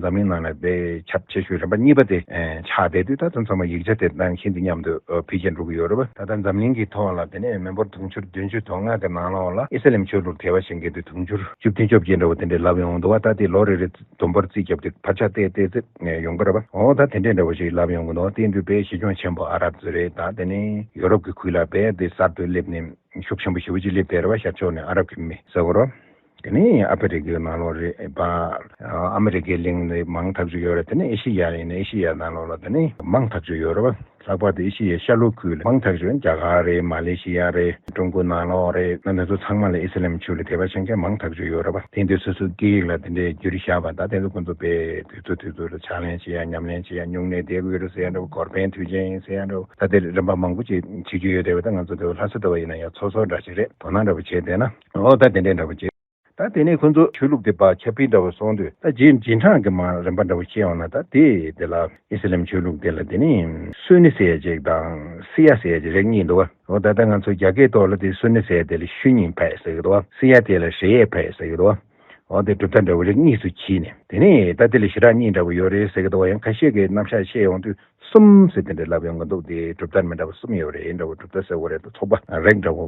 འཛམ་གླིང་ནང་ལ་དཔེ་ཁྱབ་ཆེ་ཤོས་རིམ་པ་གཉིས་པ་དེ་ཆགས་བསྡད་དུས། ད་དེ་ཚང་མ་ཡིག་ཆ་དེ་ནང་བཞིན་དུ་མཉམ་དུ་ཕལ་ཆེར་འགྲོ་གི་ཡོད་རེད་པ། ད་ལྟ་འཛམ་གླིང་གི་ཐོག་ལ་དེ་ནས་མི་འབོར་དུང་ཕྱུར་བདུན་ཅུ་དོན་ལྔ་གི་ནང་ལོགས་ལ་ཨི་སི་ལམ་ཆོས་ལུགས་དད་པ་བྱེད་མཁན་དེ་དུང་ཕྱུར་བཅུ་བདུན་བཅོ་བརྒྱད་འདྲ་བོ་དེ་འདྲས་ལབ་ཡོང་འདུག་བ། ད་དེ་ལོ་རེ་རེ་བསྡོམས་པར་རྩིས་བརྒྱབ་སྟེ་བར་ཆ་བལྟས་བལྟས་ཚེ་ཡོང་གི་རེད་པ། འོ་ད་དེ་འདྲས་འདྲ་བོ་ཞིག་ལབ་ཡོང་གི་འདུག་དེ་དུས་དཔེ་གཞི་ཁྱོན་ཆེན་པོ་ཨ་རབ་ཚོ་རེད། ད་དེ་ནས་ཡོ་རོབ་ཀྱི་ཁུལ་ལ་དཔེ་དེ་གསར་དུ་སླེབས་ནས་ཤུགས་ཆེན་པོ་ཞེ་པོ་ཅིག་སླེབས་བསྡད་རེད་པ། ཤར་ཕྱོགས་ནས་ཨ་རབ་ཀྱི་མི་ཟེར་དགོས་རེད། དེ་ནས་ཨ་ཕི་རི་ཀའི་ནང་ལོགས་རེད་པ། ཨ་མི་རི་ཀའི་གླིང་ནས་མང་ཐག་ཆོད་ཡོད་རེད། དེ་ནས་ཨེ་ཤི་ཡ་ཡིན་ན་ཨེ་ཤི་ཡ་ནང་ལོགས་ལ་དེ་ནས་མང་ཐག་ཆོད་ཡོད་རེད་པ། ལྷག་པར་དུ་ཨེ་ཤི་ཡའི་ཤར་ལྷོ་ཁུལ་ལ་མང་ཐག་ཆོད། རྒྱ་གར་རེད། མ་ལེ་ཤི་ཡ་རེད། ཀྲུང་གོའི་ནང་ལོགས་རེད། ན་དེ་ཚོ་ཚང་མ་ལ་ཨི་སི་ལམ་ཆོས་ལ་དད་པ་བྱེད་མཁན་མང་ཐག་ཆོད་ཡོད་རེད་པ། དེ་འདྲའི་སོ་སོའི་སྐད་ཡིག་ལ་དེ་འདྲའི་བསྒྱུར་བཞག་པ། ད་དེ་ཚོ་ཁོ་ཚོ་དཔེ་དུས་ཚོད་དུས་ཚོད་ལ་ཕྱག་ལེན་བྱེད་ཡ་ཉམས་ལེན་བྱེད་ཡ་སྨྱུང་གནས་བསྡད་དགོས་རེད་ཟེར་ཡ་འདྲ་བོ། འགོར་འཕེན་དུས་ཆེན་ཟེར་ཡ་འདྲ་བོ། ད་དེ་རིམ་པ་མང་པོ་ཅིག་བྱེད་རྒྱུ་ཡོད་རེད་པ། ད་ང་ཚོ་དེ་བ་ལྷ་ས་དེ་བ་ཡིན་ན་ཡང་ཚོགས་གཙོ་འདྲ་ཞིག་རེད། དོ་སྣང་འདྲ་བོ་བྱས་བསྡད་ན། འོ་ད་དེ་འདྲའི་འདྲ་བོ་བྱེད། ད་དེ་ནས་ཁོ་ཚོ་ཆོས་ལུགས་དེ་ཕར་ཁྱབ་སྤེལ་འདྲ་བོ་སོང་དུས། ད་རྗེས་རྗེས་འབྲང་གི་མ་རིམ་པ་འདྲ་བོ་བཤད་ཡོང་ན། ད་དེ་དེ་ལ་ཨི་སི་ལམ་ཆོས་ལུགས་དེ་ལ་དེ་ནི་སུ་ནི་ཟེར་ཡ་ཅིག་དང་ཤི་ཡ་ཟེར་ཡ་ཅིག་རིགས་གཉིས་འདུག་བ། འོ་ད་ལྟ་ང་ཚོ་རྒྱ་སྐད་ཐོག་ལ་དེ་སུ་ནི་ཟེར་ཡ་དེ་ལ་ཤུ་ཉིན་ཕེ་ཟེར་གི་འདུག་བ། ཤི་ཡ་དེ་ལ་ཧྲེ་ཡེ་ཕེ་ཟེར་གི་འདུག་བ། འོ་དེ་གྲུབ་མཐའ་འདྲ་བོ་རིགས་གཉིས་སུ་ཕྱེ་ནས། དེ་ནས་ད་དེ་ལ་ཞེ་དྲག་གཉིས་འདྲ་བོ་ཡོད་རེད་ཟེར་གི་འདུག་བ། ཡང་ཁ་ཤས་ཀྱིས་རྣམ་གཞག་བཤད་ཡོང་དུས། གསུམ་ཟེར་དེ་འདྲ་ལབ་ཡོང་གི་འདུག་དེ་གྲུབ་མཐའ་མི་འདྲ་བ་གསུམ་ཡོད་རེད། འདྲ་བོ་གྲུབ་མཐའ་ཟེར་བ་རེད། ད་ཚོགས་པ་རིགས་འདྲ་བོ།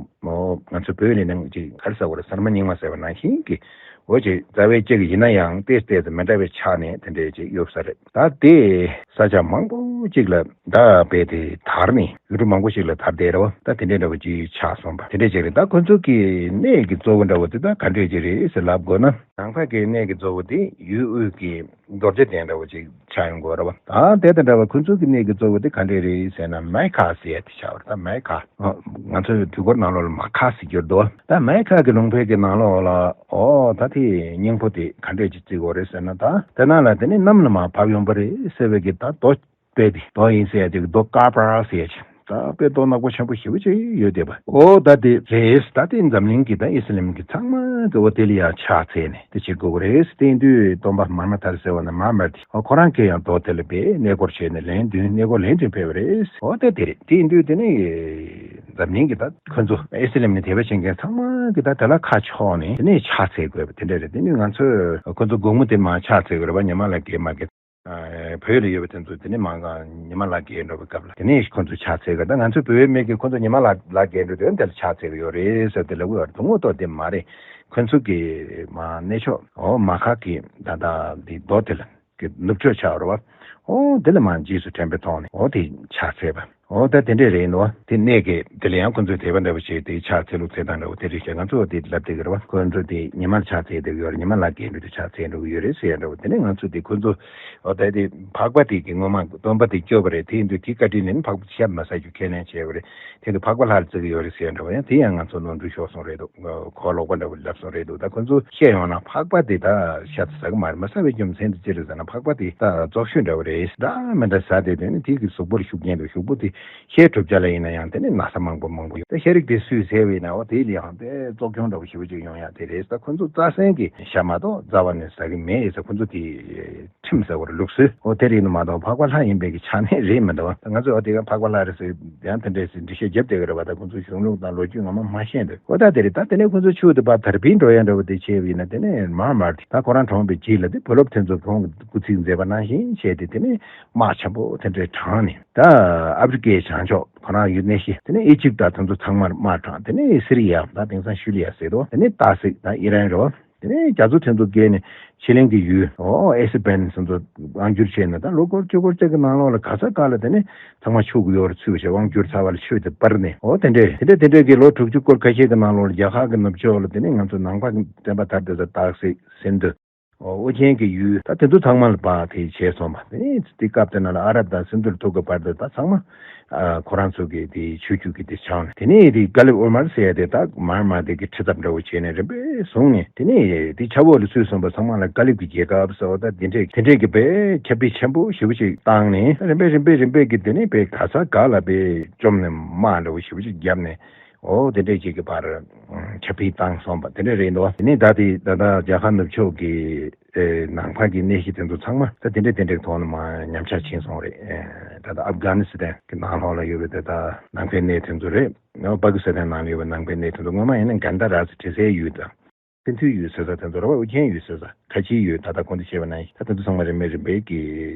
ང་ཚོ་བོད་ནས་ནང་ཅིག་ག་རེ་ཟེར་བ་རེད། ས་མ་རྙིང་མ་ཟེར་བ་ནང་བཞིན་གྱི། འོ་ཅིག་རྩ་བའི་གཅིག་ཡིན་ན་ཡང་ཏོག་ཙམ་ཏོག་ཙམ་མི་འདྲ་བའི་ཆ་ནས་དེ་འདྲའི་ཅིག་ཡོད་ས་རེད། ད་དེ་ས་ཆ་མང་པོ་ཅིག་ལ་ད་དཔེ་དེ་དར་ནས་ཡུལ་གྲུ་མང་པོ་ཞིག་ལ་དར་བསྡད་རེད་བ། ད་དེ་འདྲའི་འདྲ་བོ་ཅིག་ཆགས་སོང་བ། དེ་འདྲའི་ཅིག་རེད། ད་ཁོ་ཚོ་གི་གནས་ཀྱི་གཙོ་བོ་འདྲ་བོ་དེ་ད་ག་འདྲས་ཅིག་རེད་ཟེར་ལབ་དགོས་ན། ནང་པ་གི་གནས་ཀྱི་གཙོ་བོ་དེ་ཡུལ་དབུས་ཀྱི་རྡོ་རྗེ་གདན་འདྲ་བོ་ཅིག་ཆགས་ཡོང་གི་ཡོད་རེད་བ། ད་དེ་དང་འདྲ་བ་ཁོ་ཚོ་གི་གནས་ཀྱི་གཙོ་བོ་དེ་ག་འདྲས་རེད་ཟེར་ན། མེ་ཁ་ཟེར་ཡ་དེ་ཆགས་པ་རེད། ད་མེ་ཁ། ང་ཚོའི་དུས་འཁོར་ནང་ལོགས་ལ་མ་ཁ་ཟེར་གྱི་ཡོད་དོ། ད་མེ་ཁ་གི་ལུང་པའི་གི་ནང་ལོགས་ལ། ཨོ་ད་དེ་སྙིང་པོ་དེ་ག་འདྲས་ཅིག་བརྩི་དགོས་རེད་ཟེར་ན། ད་དེ་ནང་ལ་དེ་ནི་གནམ་ལ་མར་བབས་ཡོང་པ་རེད་ཟེར་བའི་གི་ད་རྡོ་དཔེ་དེ་རྡོ་ཡིན་ཟེར་ཡ་དེ་གི་རྡོ་དཀར་པོ་ཟེར་ཡ་ཅིག་ད་དཔེ་རྡོ་ནག་པོ་ཆེན་པོ་ཞེ་པོ་ཅིག་ཡོད་བསྡད་པ། ཨོ་ད་དེ་རེད། ད་དེ་འཛམ་གླིང་གི་ད་ཨི་སི་ལམ་གི་ཚང་མ་གི་འོ་དེ་ལ་ཡང་ཕྱག་འཚལ་ནས་དེ་བྱེད་དགོས་ཀྱི་རེད་ཟེར། དེ་ཡིན་དུས་སྟོན་པ་མ་ཧཱ་མ་ཐར་ཟེར་བ་ན་མ་ཧཱ་མ་ཐར་དེ་ཨོ་ཁོ་རང་གིས་ཡང་རྡོ་དེ་ལ་དཔེ་གནས་སྐོར་བྱས་ནས་ལན་བདུན་གནས་སྐོར་ལན་བདུན་ཕེབས་པ་རེད། ཨོ་དེ་དེ་རེད། དེ་ཡིན་དུས་དེ་ནི་འཛམ་གླིང་གི་ད་ཁོ་ཚོ་ཨི་སི་ལམ་ནས་དད་པ་བྱེད་མཁན་ཚང་མ་གི་ད་དེ་ལ་ཁ་ཕྱོགས་ནས་དེ་ནས་ཕྱག་འཚལ་དགོས་པ་དེ་འདྲ་རེད། དེ་ནི་ང་ཚོས་ཁོ་ཚོ་དགོང་མོ་དེ་མར་ཕྱག་འཚལ་དགོས་རེད་པ། ཉི་མ་ལ་བརྒལ་མ་བརྒལ། ཨ་བོད་ལ་ཡོད་པ་དེ་ཚོ་དེ་ནས་མ་ག་ཉི་མ་ལ་བརྒལ་འགྲོ་བའི་སྐབས་ལ་དེ་ནས་ཁོ་ཚོ་ཕྱག་འཚལ་གི། ད་ང་ཚོ་བོད་པའི་མི་གིས་ཁོ་ཚོ་ཉི་མ་ལ་ལ་བརྒལ་འགྲོ་དུས་དེ་ལ་ཕྱག་འཚལ་གི་ཡོད་རེད་ཟེར་དེ་ལབ་གི་ཡོད་རེད། དོན་དངོས་ཐོག་དེ་མ་རེད། ཁོ་ཚོ་གི་མ་གནས་མཆོག་འོ་མ་ཁ་གི་ད་ད་དེ་རྡོ་དེ་ལ་གི་ནུབ་ཕྱོགས་ཆགས་རེད་བ། འོ་དེ་ལ་མ་རྗེས་སུ་དྲན་པའི་ཐོག་ནས་འོ་དེ་ཕྱག་འཚལ་བ། འོ་ད་དེ་འདྲས་རེད་འདུག་བ། དེ་གནས་ཀྱི་དེ་ལ་ཡང་ཁོ་ཚོས་དད་པ་འདྲ་བོ་བྱས་ཏེ་ཕྱག་འཚལ་ལུགས་འཚལ་སྟངས་འདྲ་བོ་དེ་རེད་ཤག་ང་ཚོ་དེ་ལབ་བསྡད་ཀྱི་རེད་བ། ཁོ་ཚོ་དེ་ཉི་མ་ལ་ཕྱག་འཚལ་བསྡད་ཀྱི་ཡོད་རེད། ཉི་མ་ལ་བརྒལ་འགྲོ་དུས་ཕྱག་འཚལ་འགྲོ་གི་ཡོད་རེད་ཟེར་ཡ་འདྲ་བོ། དེ་ནས་ང་ཚོ་དེ་ཁོ་ཚོ་འོ་ད་དེ་འཕགས་པ་དེ་གི་སྔོན་མ་སྟོན་པ་དེ་སྐྱོབ་པ་རེད། དེ་ཡིན་དུས་དེའི་བཀའ་དྲིན་ལས་ནི་འཕགས་པ་ཤ་མ་ཟ་རྒྱུ་ཁས་ལེན་བྱས་པ་རེད། དེ་དུས་འཕགས་པ་ལྷ་ལ་བརྩི་གི་ཡོད་རེད་ཟེར་ཡ་འདྲ་བོ། ཡང་དེ་ཡང་ང་ཚོ་ནོར་འཁྲུལ་ཤོར་སོང་རེད་འདུག་གོ་ལོག་པ་འདྲ་བོ་ལབ་སོང་རེད་འདུག་ད་ཁོ་ཚོ་བཤད་ཡོང་ན་འཕགས་པ་དེ་ད་ཤ་ཟ་གི་མ་རེད། མ་ཟ་བའི་རྒྱུ་མཚན་དེ་ཅི་རེད་ཟེར་ན། འཕགས་པ་དེ་ད་བཙོག་ཤོས་འདྲ་བོ་རེད། འདྲ་མི་འདྲ་ཟ་བསྡད་དུས་ནི་དེ་གི་གཟུགས་པོར་ཤུགས་རྐྱེན་འདུག་གཟུགས་པོ་དེ་ཤའི་གྲུབ་ཆ་ལ་ཡིན་ན་ཡང་དེ་ནི་ན་ཚ་མང་པོ་མང་པོ་ཡོད། ད་ཤ་རིགས་དེ་སུས་ཟས་པ་ཡིན་ན་འོ་དེ་ལ་ཡང་དེ་བཙོག་གྱོང་འདྲ་བོ་ཞེ་པོ་ཅིག་ཡོང་ཡ་དེ་རེད། ད་ཁོ་ཚོ་རྩྭ་ཟན་གྱི་ཤ་མ་གཏོགས་རྩ་བ་ནས་ཟ་གི་མེད་ཡིན་ས་ཁོ་ཚོ་དེ་ཁྲིམས་ཟེར་བ་རེད། ལུགས་སྲོལ་འོ་དེ་རེད་ནི་མ་གཏོགས་འཕགས་པ་ལྷ་ཡིན་པའི་གི་ཆ་ནས་རེད་མི་འདུག་ད་ང་ཚོས་འོ་དེ་ག་འཕགས་པ་ལྷ་རེད་ཟེར་ཡང་དེ་འདྲས་ཟེར་འགྲེལ་བཤད་རྒྱབ་བསྡད་གི་རེད་བ། ད་ཁོ་ཚོ་གཞུང་ལུགས་དང་ལོ་རྒྱུས་ངོ་མ་མ་ཤེས་འདུག་འོ་ད་དེ་རེད། ད་དེ་ནས་ཁོ་ཚོ་ཆུ་དེ་ཕར་དར་སྤེལ་འགྲོ་ཡ་འདྲ་བོ་དེ་བྱས་པ་ཡིན་ན་དེ་ནས་མར་མར་དེ་ད་ཁོ་རང་གྲོངས་པའི་རྗེས་ལ་དེ་བུ་སློབ་དེ་ཚོ་ཁོང་གི་སྐུ་ཚེའི་མཛད་པ་ནང་བཞིན་བྱས་ཏེ་དེ་ནས་དམག་ཆེན་པོ་དེ་འདྲས་དྲངས་ནས། ད་ཨབ་རི་ཀའི་བྱང་ཕྱོགས་ཁོ་རང་ཡུལ་གནས་གཞི་དེ་ནས་ཨི་ཇིབ་དང་དེ་ཚོ་ཚང་མར་དམག་དྲངས། དེ་ནས་སི་རི་ཡ་ད་དེང་སང་ཤུ་ལི་ཡ་ཟེར་དོ། དེ་ནས་ཏ་སི་ད་ཨི་རན་རེད་བ། དེ་ནས་རྒྱ་མཚོ་དེ་ཚོ་བརྒལ་ནས་ཕྱེད་གླིང་གི་ཡུལ་ཨོ་ཨེ་སི་བན་དེ་ཚོ་དབང་བསྒྱུར་བྱས་ནས་ད་ལོ་འཁོར་བཅུ་སྐོར་ཙམ་གྱི་ནང་ལོགས་ལ་ག་ས་ག་ལ་དེ་ནས་ཚང་མ་ཆོས་ཀྱི་ཡུལ་ལ་ཚུད་པ་བྱས། དབང་བསྒྱུར་ཚར་བ་ལ་ཆོས་དེ་སྤར་ནས་ཨོ་དེ་འདྲས་དེ་འདྲས་དེ་འདྲས་ཀྱི་ལོ་དྲུག་ཅུ་སྐོར་ཁ་ཤས་ཀྱི་ནང་ལོགས་ལ་རྒྱ་གར་གྱི་ནུབ་ཕྱོགས་ལ་དེ་ནས་ང་ཚོ་ནང་པ་བསྟན་པ་དར་དེ་ཚོ་ཏ་སི་སིན་དྷུ། ཨོ་ཨུ་རྒྱན་གྱི་ཡུལ་ད་དེ་ཚོ་ཚང་མ་ལ་བག་དེ་བྱས་སོང་བ། དེ་ནས་དེ་སྐབས་དེ་ནང་ལ་ཨ་རབ་དང་སིན་དྷུར་ཐུག་གི་བར་དུ་ད་ཚང་མ་ཨ་ཁོ་རང་ཚོ་གི་དེ་ཆོས་བརྒྱུད་ཀྱི་དེ་ཆགས་ནས། དེ་ནས་དེ་ཀ་ལིབ་ཨུ་མར་ཟེར་ཡ་དེ་ད་མར་མར་དེ་གི་ཁྲི་ཚབ་འདྲ་བོ་བྱས་ནས་རིམ་པས་བཟུང་ནས། དེ་ནས་དེ་ཆབ་འོག་ལ་ཚུད་སོང་བ་ཚང་མ་ལ་ཀ་ལིབ་ཀྱི་རྒྱལ་ཁབ་ཟེར་བ་ད་དེ་འདྲས་དེ་འདྲས་ཀྱི་དཔེ་ཁྱབ་སྤེལ་ཆེན་པོ་ཞེ་པོ་ཅིག་བཏང་ནས། རིམ་པས་རིམ་པས་རིམ་པས་ཀྱི་དེ་ནས་དཔེ་ག་ས་ག་ལ་དཔེ་བཅོམ་ནས་དམག་འདྲ་བོ་ཞེ་པོ་ཅིག་བརྒྱབ་ནས། འོ་དེ་འདྲས་ཅིག་གི་བར་ཁྱབ་སྤེལ་བཏང་སོང་བ་དེ་འདྲས་རེད་འདུག་དེ་ནས་ད་དེ་ད་ལྟ་རྒྱ་གར་ནུབ་ཕྱོགས་ཀྱི་ནང་པ་གི་གནས་གཞི་དེ་ཚོ་ཚང་མ་ད་དེ་འདྲས་དེ་འདྲས་ཐོག་ནས་མར་ཉམས་ཆག་ཕྱིན་སོང་རེད། ད་ལྟ་ཨབ་གྷ་ནི་སི་ཐན་གྱི་ནང་ལོགས་ལ་ཡོད་པའི་དེ་ད་ནང་པའི་གནས་དེ་ཚོ་རེད། པ་ཀི་སི་ཐན་ནང་ལ་ཡོད་པའི་ནང་པའི་གནས་དེ་ཚོ་སྔོན་མ་ཡིན་ན་གན་དྷ་ར་ཟེར་དྲི་ཟའི་ཡུལ་དང་། སི་འཐུས་ཡུལ་ཟེར་ས་དེ་ཚོ་རེད་བ། ཨུ་རྒྱན་ཡུལ་ཟེར་ས་ཁ་ཆེའི་ཡུལ་ད་ལྟ་གོང་དུ་བཤད་པ་ནང་བཞིན་ད་དེ་ཚོ་ཚང་མ་རིམ་པས་རིམ་པས་ཀྱི་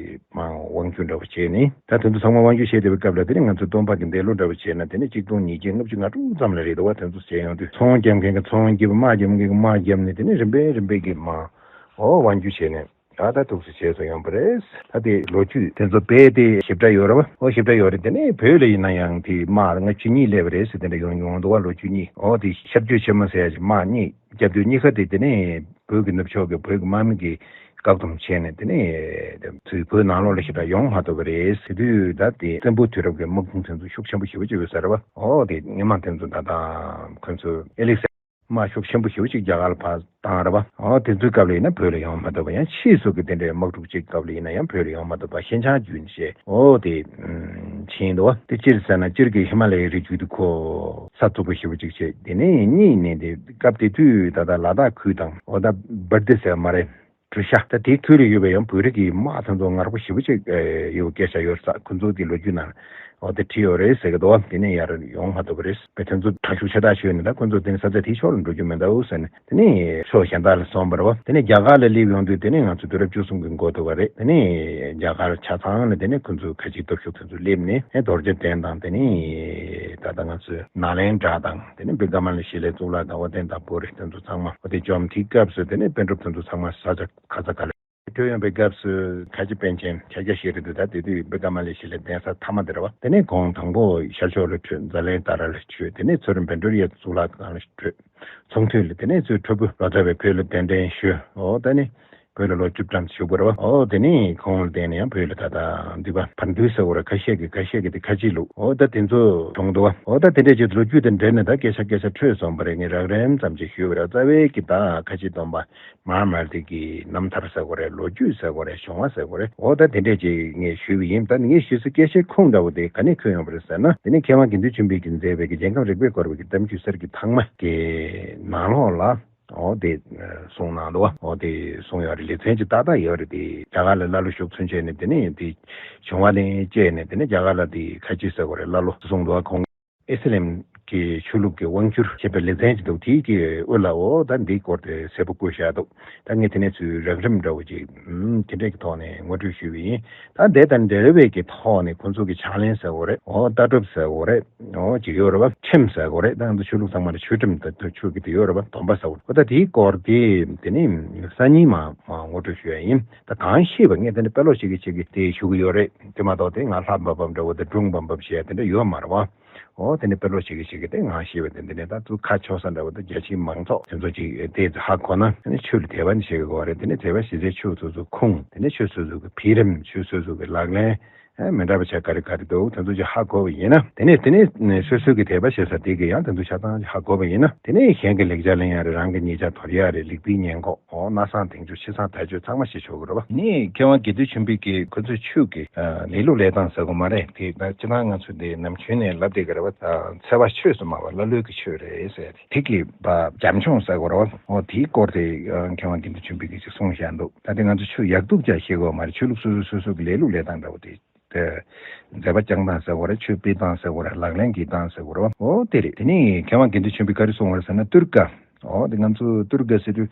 མར་དབང་སྒྱུར་འདྲ་བོ་བྱས་ནས་ད་དེ་ཚོ་ཚང་མ་དབང་སྒྱུར་བྱས་བསྡད་པའི་སྐབས་ལ་དེ་ནས་ང་ཚོ་སྟོན་པ་གི་འདས་ལོ་འདྲ་བོ་བྱས་ན་དེ་ནས་གཅིག་སྟོང་ཉིས་བརྒྱ་ལྔ་བཅུ་ང་དྲུག་ཙམ་ལ་རེད་འདུག་བ། དེ་ཚོ་བྱས་ཡོང་དུས་ཚོང་རྒྱབ་མཁན་གྱི་ཚོང་རྒྱབ། དམག་རྒྱབ་མཁན་གྱི་དམག་རྒྱབ་ནས་དེ་ནས་རིམ་པས་རིམ་པས་ཀྱི་མར་འོ་དབང་སྒྱུར་བྱས་ནས་ད་ད་ཐུགས་སུ་བྱས་སུ་ཡོང་པ་རེད། ད་དེ་ལོ་རྒྱུས་དེ་ཚོ་རྦད་དེ་ཞིབ་ཕྲ་ཡོད་རེད་བ། འོ་ཞིབ་ཕྲ་ཡོད་རེད། དེ་ནས་བོད་ལ་ཡིན་ན་ཡང་དེ་དམག་ལྔ་བཅུ་གཉིས་སླེབས་པ་རེད་ཟེར་དེ་འདྲ་ཡོང་ཡོང་འདུག་བ། ལོ་རྒྱུས་གཉིས། འོ་དེ་ཤར་རྒྱུད་ཆེན་མོ་ཟེར་ཡ་ཅིག་དམག་གཉིས་རྒྱབ་དུས་གཉིས་ཀ་དེ་དེ་ནས་བོད་ཀྱི་ནུབ་ཕྱོགས་ཀྱི་བོད་ཀྱི་དམག་མི་གིས་བཀག་སྡོམ་བྱས་ནས་དེ་ནས་དུས་བོད་ནང་ལོགས་ལ་ཞེ་དྲག་ཡོང་མ་ཐུབ་པ་རེད། དེ་དུས་ད་དེ་བཙན་པོའི་དུས་རབས་ཀྱི་དམག་དཔུང་དེ་ཚོ་ཤུགས་ཆེན་པོ་ཞེ་པོ་ཅིག་ཡོད་ས་རེད་བ། འོ་དེ་སྔོན་མ་དེ་ཚོ་ད་ལྟ་ཁོ་ཚོ་ཨེ་ལེག་སན་དམག་ཤུགས་ཆེན་པོ་ཞེ་པོ་ཅིག་རྒྱ་གར་ལ་ཕར་བཏང་རེད་བ། འོ་དེ་ཚོའི་སྐབས་ལ་ཡིན་ན་བོད་ལ་ཡོང་མ་ཐུབ་པ། ཡང་ཕྱིས་སུ་གི་དེ་འདྲའི་དམག་འཁྲུག་ཅིག་སྐབས་ལ་ཡིན་ན་ཡང་བོད་ལ་ཡོང་མ་ཐུབ་པ། ཤན་ཆང་རྒྱུད་ནས་བཤད། འོ་དེ་ཕྱིན་འདུག་བ། དེ་སྤྱིར་ཟེར་ན་སྤྱིར་གྱི་ཧི་མ་ལ་ཡའི་རི་རྒྱུད་དེ་ཁོ་ས་རྩུབ་པོ་ཞེ་པོ་ཅིག་བྱས། དེ་ནས་གཉིས་ནས་དེ་སྐབས་དེ་དུས་ད་ལྟ་ལ་དྭགས་ཁུལ་དང་འོ་ད་སྦར་ཏི་ཟེར་མ་རེད། གྲུ་ཤ་ད་དེའི་ཁུལ་ལ་ཡོད་པའི་ཡང་བོད་རིགས་ཀྱི་དམག་དེ་ཚོ་ངར་པོ་ཞེ་པོ་ཅིག་ཡོད་སྐད་ཆ་ཡོད་ས། ཁོ་ཚོ་གི་ལོ་རྒྱུས་ནང་འོ་དེ་བྲིས་ཡོད་རེད་ཟེར་གི་འདུག་བ། དེ་ནས་ཡར་ཡོང་མ་ཐུབ་པ་རེད། བས་དེ་ཚོ་དྲག་ཤུགས་ཆེ་ཐག་ཆོད་ནས་ད་ཁོ་ཚོ་དེ་ནས་ས་ཆ་དེའི་ཕྱོགས་ལ་འགྲོ་རྒྱུ་མི་འདུག་ཟེར་ནས་དེ་ནས་ཕྱོགས་གཞན་དག་ལ་སོང་བ་རེད་བ། དེ་ནས་རྒྱ་གར་ལ་སླེབས་ཡོང་དུས་དེ་ནས་ང་ཚོ་དུས་རབས་བཅུ་གསུམ་གྱི་འགོ་ཐུག་པ་རེད། དེ་ནས་རྒྱ་གར་ཆ་ཚང་ལ་དེ་ནས་ཁོ་ཚོ་ཁ་ཆེའི་སྟོབས་ཤུགས་དེ་ཚོ་སླེབས་ནས་ཨེ་རྡོ་རྗེ་གདན་དང་དེ་ནས་ད་ལྟ་ང་ཚོའི་ནཱ་ལེནྡྲ་དང་དེ་ནས་བི་ཀྲ་མ་ལ་ཤི་ལའི་གཙུག་ལག་ཁང་། འོ་དེ་དང་བོད་རིགས་དེ་ཚོ་ཚང་མ་འོ་དེ་བཅོམ། དེའི་སྐབས་སུ་དེ་ནས་པཎ་གྲུབ་དེ་ཚོ་ཚང་མ་ས་ཆ་ག་ས་ག་ལ་བྲོས་ཡོང་པའི་སྐབས་སུ་ཁ་ཆེ་པཎ་ཆེན་ཕྱག་རྒྱ་བཞི་རེད་འདུག་ད་དེ་དུས་བི་ཀྲ་མ་ལ་ཤི་ལའི་གདན་ས་མཐའ་མ་དེ་རེད་བ། དེ་ནས་ཁོང་དང་པོ་ཤར་ཕྱོགས་ལ་བྲོས། ཛ་ལན་ཏཱ་ར་ལ་བྲོས། དེ་ནས་མཚོ་རིན་བཻ་ཌཱུརྱ་གཙུག་ལག་ཁང་ལ་བྲོས། ཚོང་འཐུས་ལ་དེ་ནས་ཚུར་ཁྲོ་ཕུ་ལོ་ཙཱ་བས་བོད་ལ་གདན་འདྲེན་ཞུས། འོ་ད་ནི་བོད་ལ་ལོ་བཅུ་ཐམ་བཞུགས་པ་རེད་བ། འོ་དེ་ནས་ཁོང་ལ་བརྟེན་ནས་ཡང་བོད་ལ་ད་ལྟ་འདུས་པ་བར་འདུས་ཟེར་བ་རེད། ཁ་ཤས་ཀྱིས་ཁ་ཤས་ཀྱིས་དེ་ཁ་ཆེའི་ལུགས། འོ་ད་དེ་ཚོ་བྱུང་འདུག་བ། འོ་ད་དེ་འདྲས་ཀྱི་ལོ་རྒྱུས་དང་འབྲེལ་ནས་ད་སྐད་ཆ་སྐད་ཆ་འཕྲོས་སོང་བ་རེད། ངས་རགས་རིམ་ཙམ་ཅིག་ཞུས་པ་རེད། རྩ་བའི་གི་ད་ཁ་ཆེའི་སྟོན་པ་མ་ཧཱ་བྷ་ར་ཏི་གི་རྣམ་ཐར་ཟེར་དགོས་རེད། ལོ་རྒྱུས་ཟེར་དགོས་རེད། བྱུང་བ་ཟེར་དགོས་རེད། འོ་ད་དེ་འདྲས་ཅིག་ངས་ཞུས་པ་ཡིན། ད་ངས་ཞུས་སའི་སྐད་ཆའི་ཁུངས་འདྲ་བོ་དེ་ག་ནས་ཐོན་ཡོང་བ་རེད་ཟེར་ན། དེ་ནས་མཁས་དབང་དགེ་འདུན་ཆོས་འཕེལ་གྱིས་མཛད་པའི་གི་རྒྱལ་ཁམས་རིག་པའི་སྐོར་བའི་གི་གཏམ་རྒྱུད་གསེར་གྱི་ཐང་མ་གི་ནང་ལོགས་ལ་འོ་དེ་གསུངས་གནང་འདུག་འོ་དེ་གསུངས་ཡོད་རེད། ལེ་ཚན་ཅིག་ཏག་ཏག་ཡོད་རེད། དེ་རྒྱ་གར་ལ་ཀླ་ཀློ་ཞུགས་ཚུན་ཆད་ནས་དེ་ནས་དེ་བྱུང་བ་ནས་བཅད་ནས་དེ་ནས་རྒྱ་གར་ལ་དེ་ཁ་ཆེ་ཟེར་དགོས་རེད། ཀླ་ཀློ་གསུངས་འདུག་ཁོང་ཨི་སི་ལམ་གྱི་ཆོས་ལུགས་ཀྱི་དབང་བསྒྱུར་ཞེས་པའི་ལེ་ཚན་ཅིག་འདུག་དེའི་གི་དབུ་ལ་འོ་ད་འདིའི་སྐོར་དེ་གསལ་པོ་བཀོད་བཞག་འདུག་ད་ངས་དེ་ནས་ཚུར་རགས་རིམ་འདྲ་བོ་ཅིག་ཨུམ་དེ་འདྲས་ཀྱི་ཐོག་ནས་ངོ་སྤྲོད་ཞུས་པ་ཡིན། ད་དེ་དང་འབྲེལ་བའི་གི་ཐོག་ནས་ཁོང་ཚོ་གི་ཕྱག་ལེན་ཟེར་དགོས་རེད། འོ་ལྟ་གྲུབ་ཟེར་དགོས་རེད། འོ་ཅིག་ཡོད་རེད་བ། ཁྲིམས་ཟེར་དགོས་རེད། ད་ང་ཚོ་ཆོས་ལུགས་ཚང་མ་ལ་ཆོས་ཁྲིམས་དང་ཆོས་ཀྱི་དེ་ཡོད་རེད་བ། སྡོམ་པ་ཟེར་དགོས་རེད། འོ་ད་དེའི་སྐོར་དེ་དེ་ནི་སང་ཉིན་མ་མ་ངོ་སྤྲོད་ཞུ་ཡ་ཡིན། ད་གང་ཤེས་པ་ངས་དེ་ནི་དཔེ་ཀློག་བྱེད་ཀྱི་བྱེད་ཀྱི་དེ་ཞུ་གི་ཡོད་རེད། དེ་མ་གཏོགས་དེ་ང་ལྷ་འབབ་འབབ་འདྲ་བོ་དང་སྒྲུང་འབབ་འབབ་བྱེད་ཡ་དེ་འདྲ་ཡོད་མ་རེད་བ། འོ་དེ་ནི་དཔེ་ཀློག་བྱེད་ཀྱི་བྱེད་ཀྱི་དེ་ངང་ཤེས་པ་དེ་འདི་ནི་ད་ཚུར་ཁ་ཕྱོགས་ས་འདྲ་བོ་དང་རྒྱ་ཆེའི་མང་ཚོགས་དེ་ཚོ་ཅིག་དེ་ཧ་གོ་ན་དེ་ནི་ཆོས་ལ་དད་པ་ནི་བྱེད་ཀྱི་དགོས་རེད། དེ་ནི་དད་པ་བྱེད་སའི་ཆོས་སོ་སོ་ཁུངས། དེ་ནི་ཆོས་སོ་སོ་གི་འཕེལ་རིམ། ཆོས་སོ་སོ་གི་ལག་ལེན། ཨེ་མི་འདྲ་བ་ཆ་ག་རེ་ག་རེ་འདུག་དེ་ཚོ་ཅིག་ཧ་གོ་བ་ཡིན་ན། དེ་ནས་དེ་ནས་སོ་སོ་གི་དད་པ་བྱེད་ས་དེ་གི་ཡང་དེ་ཚོ་ཆ་ཚང་ཅིག་ཧ་གོ་བ་ཡིན་ན། དེ་ནས་གཞན་གྱི་ལེགས་ཆ་ལེན་ཡ་རེད། རང་གི་ཉེས་ཆ་དོར་ཡ་རེད། ལེགས་སྤེལ་ཉེས་འགོག་འོ་སྣ་སང་དེང་ཆོས་ཕྱི་སང་དལ་ཆོས་ཚང་མ་བྱེད་ཆོག་གི་རེད་བ། ནས་མཁས་དབང་དགེ་འདུན་ཆོས་འཕེལ་གྱིས་ཁོ་ཚོའི་ཆོས་ཀྱི་ལས་ལུགས་ལས་སྟངས་ཟེར་དགོས་མ་རེད། དེ་ད་སྤྱིར་བཏང་ང་ཚོ་དེ་ནམ་རྒྱུན་ནས་ལབ་བསྡད་ཀྱི་རེད་བ། ཚེ་བ་ཆོས་སུ་སྨྲ་བ་ཀླ་ཀློའི་གི་ཆོས་རེད་ཟེར། དེ་གི་བ་བྱམས་སྐྱོང་ཟེར་དགོས་རེད་བ། འོ་དེའི་སྐོར་དེ་མཁས་དབང་དགེ་འདུན་ཆོས་འཕེལ་གྱིས་ཅིག་གསུངས་བཞག་འདུག་ད་དེ་ང་ཚོ་ཆོས་ཡག་སྡུག་ཅིག་ཤེས་དགོས་མ་རེད། ཆོས་ལུགས་སོ་སོ་སོ་སོ་གི་ལས་ལུགས་ལས་སྟངས་འདྲ་བོ་དེ། དེ་མཛད་པ་བསྐྱངས་སྟངས་ཟེར་དགོས་རེད། ཆོས་སྤེལ་སྟངས་ཟེར་དགོས་རེད། ལག་ལེན་གྱི་སྟངས་ཟེར་དགོས་རེད་བ། འོ་དེ་རེད། དེ་ནས་མཁས་དབང་དགེ་འདུན་ཆོས་འཕེལ་ག་རེ་གསུངས་པ་རེད་ཟེར་ན་ཏུར་ཀ། འོ་དེ་ང་ཚོ་ཏུར་ཀ་ཟེར་དུས་